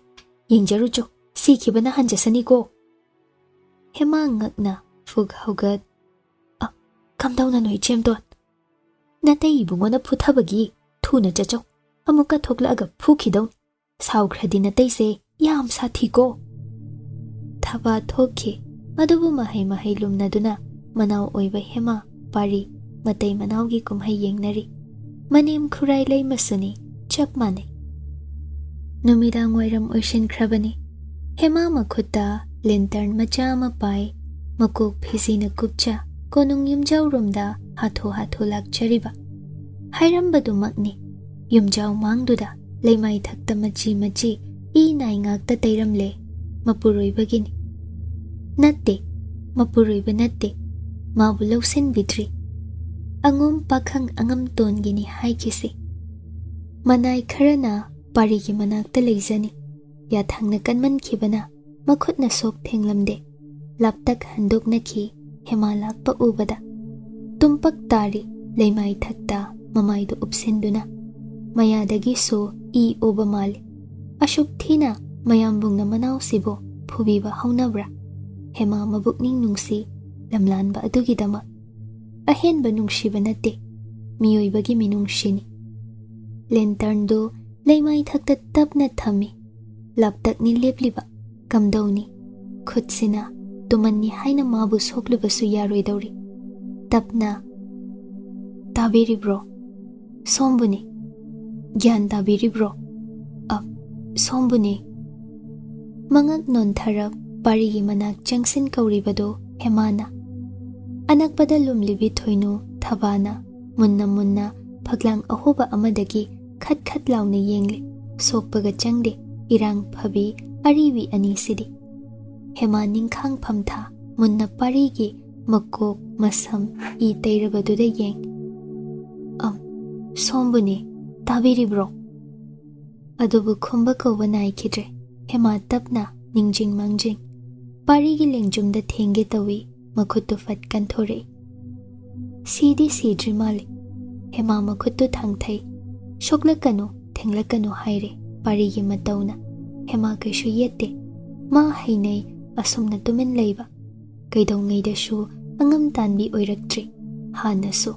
ꯌꯦꯡꯖꯔꯨꯆꯣ, ꯁꯤꯈꯤꯕꯅ ꯍꯟꯖꯁꯅꯤꯀꯣ꯫" ꯍꯦꯃꯥ ꯉꯛꯅ ꯐꯨꯛ ꯍꯧꯒꯠ, "ꯑ, ꯀꯝꯗꯧꯅꯅꯣ ꯏꯆꯦꯝꯗꯣꯟ? ꯅꯇꯩ ꯏꯕꯨꯡꯉꯣꯅ ꯐꯨꯊꯕꯒꯤ ꯊꯨꯅ ꯆꯠꯆꯧ, ꯑꯃꯨꯛꯀ ꯊꯣꯛꯂꯛꯑꯒ ꯐꯨꯈꯤꯗꯧꯅꯤ꯫ ꯁꯥꯎꯈ꯭ꯔꯗꯤ ꯅꯇꯩꯁꯦ ꯌꯥꯝ ꯁꯥꯊꯤꯀꯣ꯫" ꯊꯕꯥ ꯊꯣꯛꯈꯤ꯫ ꯑꯗꯨꯕꯨ ꯃꯍꯩ ꯃꯍꯩ ꯂꯨꯝꯅꯗꯨꯅ ꯃꯅꯥꯎ ꯑꯣꯏꯕ ꯍꯦꯃꯥ, ꯄꯥꯔꯤ, ꯃꯇꯩ ꯃꯅꯥꯎꯒꯤ ꯀꯨꯝꯍꯩ ꯌꯦꯡꯅꯔꯤ꯫ ꯃꯅꯦꯝ ꯈꯨꯔꯥꯏ ꯂꯩꯃꯁꯨꯅꯤ, ꯆꯞ ꯃꯥꯟꯅꯩ꯫ ꯅꯨꯃꯤꯗꯥꯡ ꯋꯥꯏꯔꯝ ꯑꯣꯏꯁꯤꯟꯈ꯭ꯔꯕꯅꯤ꯫ ꯍꯦꯃꯥ ꯃꯈꯨꯠꯇ ꯂꯦꯟꯇꯔꯟ ꯃꯆꯥ ꯑꯃ ꯄꯥꯏ, ꯃꯀꯣꯛ ꯐꯤꯖꯤꯅ ꯀꯨꯞꯆ, ꯀꯣꯅꯨꯡ ꯌꯨꯝꯖꯥꯎꯔꯣꯝꯗ ꯍꯥꯊꯨ ꯍꯥꯊꯨ ꯂꯥꯛꯆꯔꯤꯕ꯫ ꯍꯥꯏꯔꯝꯕꯗꯨꯃꯛꯅꯤ, ꯌꯨꯝꯖꯥꯎ ꯃꯥꯡꯗꯨꯗ ꯂꯩꯃꯥꯏ ꯊꯛꯇ ꯃꯆꯤ ꯃꯆꯤ ꯏ ꯅꯥꯏ ꯉꯥꯛꯇ ꯇꯩꯔꯝꯂꯦ꯫ ꯃꯄꯨꯔꯣꯏꯕꯒꯤꯅꯤ꯫ ꯅꯠꯇꯦ, ꯃꯄꯨꯔꯣꯏꯕ ꯅꯠꯇꯦ, ꯃꯥꯕꯨ ꯂꯧꯁꯤꯟꯕꯤꯗ꯭ꯔꯤ꯫ ꯑꯉꯣꯝ ꯄꯥꯈꯪ ꯑꯉꯝꯇꯣꯟꯒꯤꯅꯤ ꯍꯥꯏꯈꯤꯁꯤ꯫ ꯃꯅꯥꯏ ꯈꯔꯅ ꯄꯥꯔꯤꯒꯤ ꯃꯅꯥꯛꯇ ꯂꯩꯖꯅꯤ꯫ ꯌꯥꯊꯪꯅ ꯀꯟꯃꯟꯈꯤꯕꯅ ꯃꯈꯨꯠꯅ ꯁꯣꯛ ꯊꯦꯡꯂꯝꯗꯦ꯫ ꯂꯥꯞꯇꯛ ꯍꯟꯗꯣꯛꯅꯈꯤ ꯍꯦꯃꯥ ꯂꯥꯛꯄ ꯎꯕꯗ꯫ ꯇꯨꯝꯄꯛ ꯇꯥꯔꯤ ꯂꯩꯃꯥꯏ ꯊꯛꯇ ꯃꯃꯥꯏꯗꯨ ꯎꯞꯁꯤꯟꯗꯨꯅ꯫ ꯃꯌꯥꯗꯒꯤꯁꯨ ꯏ ꯑꯣꯕ ꯃꯥꯜꯂꯤ꯫ ꯑꯁꯨꯛ ꯊꯤꯅ ꯃꯌꯥꯝꯕꯨꯡꯅ ꯃꯅꯥꯎꯁꯤꯕꯨ ꯐꯨꯕꯤꯕ ꯍꯧꯅꯕ꯭ꯔꯥ? ꯍꯦꯃꯥ ꯃꯕꯨꯛꯅꯤꯡ ꯅꯨꯡꯁꯤ ꯂꯝꯂꯥꯟꯕ ꯑꯗꯨꯒꯤꯗꯃꯛ꯫ ꯑꯍꯦꯟꯕ ꯅꯨꯡꯁꯤꯕ ꯅꯠꯇꯦ, ꯃꯤꯑꯣꯏꯕꯒꯤ ꯃꯤꯅꯨꯡꯁꯤꯅꯤ꯫ ꯂꯦꯟꯇꯔꯟꯗꯨ ꯂꯩꯃꯥꯏ ꯊꯛꯇ ꯇꯞꯅ ꯊꯝꯃꯤ꯫ ꯂꯥꯞꯇꯛꯅꯤ ꯂꯦꯞꯂꯤꯕ, ꯀꯝꯗꯧꯅꯤ? ꯈꯨꯠꯁꯤꯅ ꯇꯨꯃꯟꯅꯤ ꯍꯥꯏꯅ ꯃꯥꯕꯨ ꯁꯣꯛꯂꯨꯕꯁꯨ ꯌꯥꯔꯣꯏꯗꯧꯔꯤ꯫ ꯇꯞꯅ, "ꯇꯥꯕꯤꯔꯤꯕ꯭ꯔꯣ? ꯁꯣꯝꯕꯨꯅꯤ꯫ ꯒ꯭ꯌꯥꯟ ꯇꯥꯕꯤꯔꯤꯕ꯭ꯔꯣ? ꯑ, ꯁꯣꯝꯕꯨꯅꯤ꯫" ꯃꯉꯛ ꯅꯣꯟꯊꯔꯞ ꯄꯥꯔꯤꯒꯤ ꯃꯅꯥꯛ ꯆꯪꯁꯤꯟ ꯀꯧꯔꯤꯕꯗꯨ ꯍꯦꯃꯥꯅ꯫ ꯑꯅꯛꯄꯗ ꯂꯨꯝꯂꯤꯕꯤ ꯊꯣꯏꯅꯨ ꯊꯕꯥꯅ ꯃꯨꯟꯅ ꯃꯨꯟꯅ ꯐꯛꯂꯥꯡ ꯑꯍꯣꯕ ꯑꯃꯗꯒꯤ ꯈꯠ ꯈꯠ ꯂꯥꯎꯅ ꯌꯦꯡꯂꯤ꯫ ꯁꯣꯛꯄꯒ ꯆꯪꯗꯦ ꯏꯔꯥꯡ ꯐꯕꯤ ꯑꯔꯤꯕꯤ ꯑꯅꯤꯁꯤꯗꯤ꯫ ꯍꯦꯃꯥ ꯅꯤꯡꯈꯥꯡ ꯐꯝꯊꯥ ꯃꯨꯟꯅ ꯄꯥꯔꯤꯒꯤ ꯃꯀꯣꯛ ꯃꯁꯝ ꯏ ꯇꯩꯔꯕꯗꯨꯗ ꯌꯦꯡ꯫ "ꯑꯝ, ꯁꯣꯝꯕꯨꯅꯤ, ꯇꯥꯕꯤꯔꯤꯕ꯭ꯔꯣ?" ꯑꯗꯨꯕꯨ ꯈꯨꯝꯕ ꯀꯧꯕ ꯅꯥꯏꯈꯤꯗ꯭ꯔꯦ꯫ ꯍꯦꯃꯥ ꯇꯞꯅ ꯅꯤꯡꯖꯤꯡ ꯃꯥꯡꯖꯤꯡ ꯄꯥꯔꯤꯒꯤ ꯂꯦꯡꯖꯨꯝꯗ ꯊꯦꯡꯒꯦ ꯇꯧꯏ, ꯃꯈꯨꯠꯇꯨ ꯐꯠ ꯀꯟꯊꯣꯔꯛꯏ꯫ ꯁꯤꯗꯤ ꯁꯤꯗ꯭ꯔꯤ ꯃꯥꯜꯂꯤ꯫ ꯍꯦꯃꯥ ꯃꯈꯨꯠꯇꯨ ꯊꯥꯡꯊꯩ꯫ "ꯁꯣꯛꯂꯛꯀꯅꯨ, ꯊꯦꯡꯂꯛꯀꯅꯨ" ꯍꯥꯏꯔꯦ ꯄꯥꯔꯤꯒꯤ ꯃꯇꯧꯅ꯫ ꯍꯦꯃꯥ ꯀꯩꯁꯨ ꯌꯦꯠꯇꯦ꯫ ꯃꯥ ꯍꯩꯅꯩ ꯑꯁꯨꯝꯅ ꯇꯨꯃꯤꯟ ꯂꯩꯕ꯫ ꯀꯩꯗꯧꯉꯩꯗꯁꯨ ꯑꯉꯝ ꯇꯥꯟꯕꯤ ꯑꯣꯏꯔꯛꯇ꯭ꯔꯤ꯫ ꯍꯥꯟꯅꯁꯨ꯫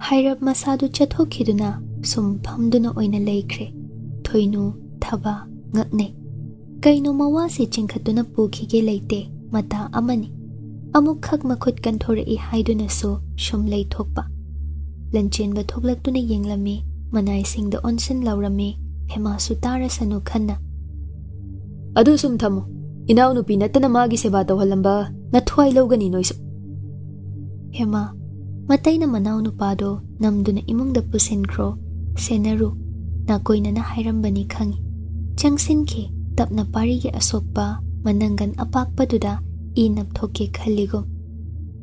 ꯍꯥꯏꯔꯞ ꯃꯁꯥꯗꯨ ꯆꯠꯊꯣꯛꯈꯤꯗꯨꯅ ꯁꯨꯝ ꯐꯝꯗꯨꯅ ꯑꯣꯏꯅ ꯂꯩꯈ꯭ꯔꯦ꯫ ꯊꯣꯏꯅꯨ, ꯊꯕꯥ, ꯉꯛꯅꯩ꯫ ꯀꯩꯅꯣ ꯃꯋꯥꯁꯤ ꯆꯤꯡꯈꯠꯇꯨꯅ ꯄꯨꯈꯤꯒꯦ ꯂꯩꯇꯦ, ꯃꯇꯥ ꯑꯃꯅꯤ꯫ ꯑꯃꯨꯛꯈꯛ ꯃꯈꯨꯠ ꯀꯟꯊꯣꯔꯛꯏ ꯍꯥꯏꯗꯨꯅꯁꯨ ꯁꯨꯝ ꯂꯩꯊꯣꯛꯄ꯫ ꯂꯟꯆꯦꯟꯕ ꯊꯣꯛꯂꯛꯇꯨꯅ ꯌꯦꯡꯂꯝꯃꯤ, ꯃꯅꯥꯏꯁꯤꯡꯗ ꯑꯣꯟꯁꯤꯟ ꯂꯥꯎꯔꯝꯃꯤ, ꯍꯦꯃꯥꯁꯨ ꯇꯥꯔꯁꯅꯨ ꯈꯟꯅ꯫ "ꯑꯗꯨ ꯁꯨꯝ ꯊꯝꯃꯨ, ꯏꯅꯥꯎꯅꯨꯄꯤ ꯅꯠꯇꯅ ꯃꯥꯒꯤ ꯁꯦꯕꯥ ꯇꯧꯍꯜꯂꯝꯕ ꯅꯊ꯭ꯋꯥꯏ ꯂꯧꯒꯅꯤ ꯅꯣꯏꯁꯨ꯫ ꯍꯦꯃꯥ, ꯃꯇꯩꯅ ꯃꯅꯥꯎꯅꯨꯄꯥꯗꯣ ꯅꯝꯗꯨꯅ ꯏꯃꯨꯡꯗ ꯄꯨꯁꯤꯟꯈ꯭ꯔꯣ, ꯁꯦꯟꯅꯔꯨ, ꯅꯥꯀꯣꯏꯅꯅ ꯍꯥꯏꯔꯝꯕꯅꯤ ꯈꯪꯏ꯫ ꯆꯪꯁꯤꯟꯈꯤ, ꯇꯞꯅ ꯄꯥꯔꯤꯒꯤ ꯑꯁꯣꯛꯄ ꯃꯅꯪꯒꯟ ꯑꯄꯥꯛꯄꯗꯨꯗ ꯏ ꯅꯞꯊꯣꯛꯀꯦ ꯈꯜꯂꯤꯒꯨꯝ꯫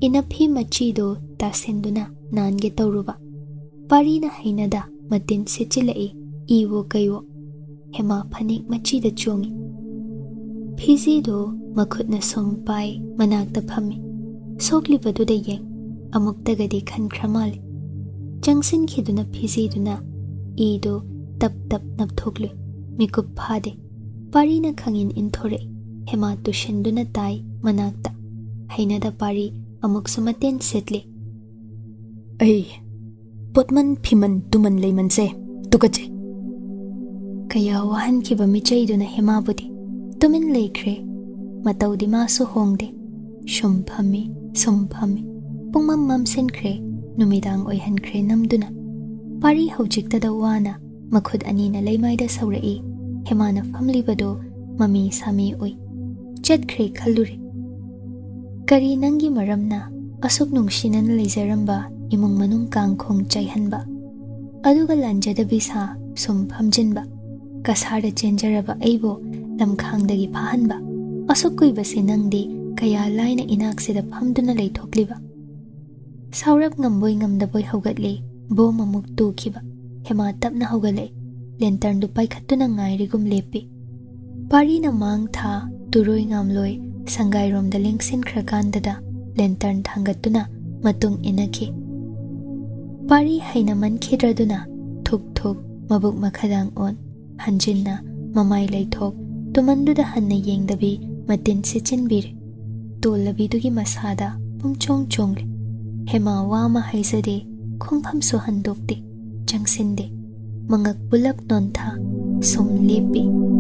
ꯏꯅꯞꯐꯤ ꯃꯆꯤꯗꯣ ꯇꯥꯁꯤꯟꯗꯨꯅ ꯅꯥꯟꯒꯦ ꯇꯧꯔꯨꯕ꯫ ꯄꯥꯔꯤꯅ ꯍꯩꯅꯗ ꯃꯇꯤꯟ ꯁꯤꯠꯆꯤꯜꯂꯛꯏ, ꯏꯋꯣ ꯀꯩꯋꯣ꯫ ꯍꯦꯃꯥ ꯐꯅꯦꯛ ꯃꯆꯤꯗ ꯆꯣꯡꯏ꯫ ꯐꯤꯖꯤꯗꯨ ꯃꯈꯨꯠꯅ ꯁꯨꯝ ꯄꯥꯏ, ꯃꯅꯥꯛꯇ ꯐꯝꯃꯤ꯫ ꯁꯣꯛꯂꯤꯕꯗꯨꯗ ꯌꯦꯡ, ꯑꯃꯨꯛꯇꯒꯗꯤ ꯈꯟꯈ꯭ꯔ ꯃꯥꯜꯂꯤ꯫ ꯆꯪꯁꯤꯟꯈꯤꯗꯨꯅ ꯐꯤꯖꯤꯗꯨꯅ ꯏꯗꯨ ꯇꯞ ꯇꯞ ꯅꯞꯊꯣꯛꯂꯨꯏ꯫ ꯃꯤꯀꯨꯞ ꯐꯥꯗꯦ꯫ ꯄꯥꯔꯤꯅ ꯈꯪꯏꯟ ꯏꯟꯊꯣꯔꯛꯏ꯫ ꯍꯦꯃꯥ ꯇꯨꯁꯤꯟꯗꯨꯅ ꯇꯥꯏ ꯃꯅꯥꯛꯇ꯫ ꯍꯩꯅꯗ ꯄꯥꯔꯤ ꯑꯃꯨꯛꯁꯨ ꯃꯇꯦꯟ ꯁꯤꯠꯂꯤ꯫ "ꯑꯩ ꯄꯣꯠꯃꯟ ꯐꯤꯃꯟ ꯇꯨꯃꯟ ꯂꯩꯃꯟꯁꯦ ꯇꯨꯀꯠꯆꯩ!" ꯀꯌꯥ ꯋꯥꯍꯟꯈꯤꯕ ꯃꯤꯆꯩꯗꯨꯅ ꯍꯦꯃꯥꯕꯨꯗꯤ ꯇꯨꯃꯤꯟ ꯂꯩꯈ꯭ꯔꯦ꯫ ꯃꯇꯧꯗꯤ ꯃꯥꯁꯨ ꯍꯣꯡꯗꯦ꯫ ꯁꯨꯝ ꯐꯝꯃꯤ, ꯁꯨꯝ ꯐꯝꯃꯤ꯫ ꯄꯨꯡꯃꯝ ꯃꯝꯁꯤꯟꯈ꯭ꯔꯦ, ꯅꯨꯃꯤꯗꯥꯡ ꯑꯣꯏꯍꯟꯈ꯭ꯔꯦ ꯅꯝꯗꯨꯅ꯫ ꯄꯥꯔꯤ ꯍꯧꯖꯤꯛꯇꯗ ꯋꯥꯅ ꯃꯈꯨꯠ ꯑꯅꯤꯅ ꯂꯩꯃꯥꯏꯗ ꯁꯧꯔꯛꯏ꯫ ꯍꯦꯃꯥꯅ ꯐꯝꯂꯤꯕꯗꯨ ꯃꯃꯤ ꯁꯥꯃꯤ ꯎꯏ꯫ ꯆꯠꯈ꯭ꯔꯦ ꯈꯜꯂꯨꯔꯦ꯫ ꯀꯔꯤ ꯅꯪꯒꯤ ꯃꯔꯝꯅ ꯑꯁꯨꯛ ꯅꯨꯡꯁꯤꯅꯅ ꯂꯩꯖꯔꯝꯕ ꯏꯃꯨꯡ ꯃꯅꯨꯡ ꯀꯥꯡꯈꯣꯡ ꯆꯥꯏꯍꯟꯕ? ꯑꯗꯨꯒ ꯂꯥꯟꯖꯗꯕꯤ ꯁꯥ ꯁꯨꯝ ꯐꯝꯖꯤꯟꯕ? ꯀꯁꯥꯔꯗ ꯆꯦꯟꯖꯔꯕ ꯑꯩꯕꯨ ꯂꯝꯈꯥꯡꯗꯒꯤ ꯐꯥꯍꯟꯕ? ꯑꯁꯨꯛ ꯀꯨꯏꯕꯁꯦ ꯅꯪꯗꯤ ꯀꯌꯥ ꯂꯥꯏꯅ ꯏꯅꯥꯛꯁꯤꯗ ꯐꯝꯗꯨꯅ ꯂꯩꯊꯣꯛꯂꯤꯕ? ꯁꯥꯎꯔꯞ ꯉꯝꯕꯣꯏ ꯉꯝꯗꯕꯣꯏ ꯍꯧꯒꯠꯂꯦ꯫ ꯕꯣꯝ ꯑꯃꯨꯛ ꯇꯨꯈꯤꯕ꯫ ꯍꯦꯃꯥ ꯇꯞꯅ ꯍꯧꯒꯠꯂꯛꯏ꯫ ꯂꯦꯟꯇꯔꯟꯗꯨ ꯄꯥꯏꯈꯠꯇꯨꯅ ꯉꯥꯏꯔꯤꯒꯨꯝ ꯂꯦꯞꯄꯤ꯫ ꯄꯥꯔꯤꯅ ꯃꯥꯡ ꯊꯥ, ꯇꯨꯔꯣꯏ ꯉꯥꯝꯂꯣꯏ ꯁꯪꯒꯥꯏꯔꯣꯝꯗ ꯂꯦꯡꯁꯤꯟꯈ꯭ꯔꯀꯥꯟꯗꯗ ꯂꯦꯟꯇꯔꯟ ꯊꯥꯡꯒꯠꯇꯨꯅ ꯃꯇꯨꯡ ꯏꯟꯅꯈꯤ꯫ ꯄꯥꯔꯤ ꯍꯩꯅꯃꯟꯈꯤꯗ꯭ꯔꯗꯨꯅ ꯊꯨꯛ ꯊꯨꯛ ꯃꯕꯨꯛ ꯃꯈꯥꯗꯥꯡ ꯑꯣꯟ꯫ ꯍꯟꯖꯤꯟꯅ ꯃꯃꯥꯏ ꯂꯩꯊꯣꯛ ꯇꯨꯃꯟꯗꯨꯗ ꯍꯟꯅ ꯌꯦꯡꯗꯕꯤ ꯃꯇꯤꯟ ꯁꯤꯠꯆꯤꯟꯕꯤꯔꯦ꯫ ꯇꯣꯜꯂꯕꯤꯗꯨꯒꯤ ꯃꯁꯥꯗ ꯄꯨꯝꯆꯣꯡ ꯆꯣꯡꯂꯦ꯫ ꯍꯦꯃꯥ ꯋꯥ ꯑꯃ ꯍꯥꯏꯖꯗꯦ, ꯈꯣꯡꯐꯝꯁꯨ ꯍꯟꯗꯣꯛꯇꯦ, ꯆꯪꯁꯤꯟꯗꯦ꯫ ꯃꯉꯛ ꯄꯨꯂꯞ ꯅꯣꯟꯊ ꯁꯨꯝ ꯂꯦꯞꯄꯤ꯫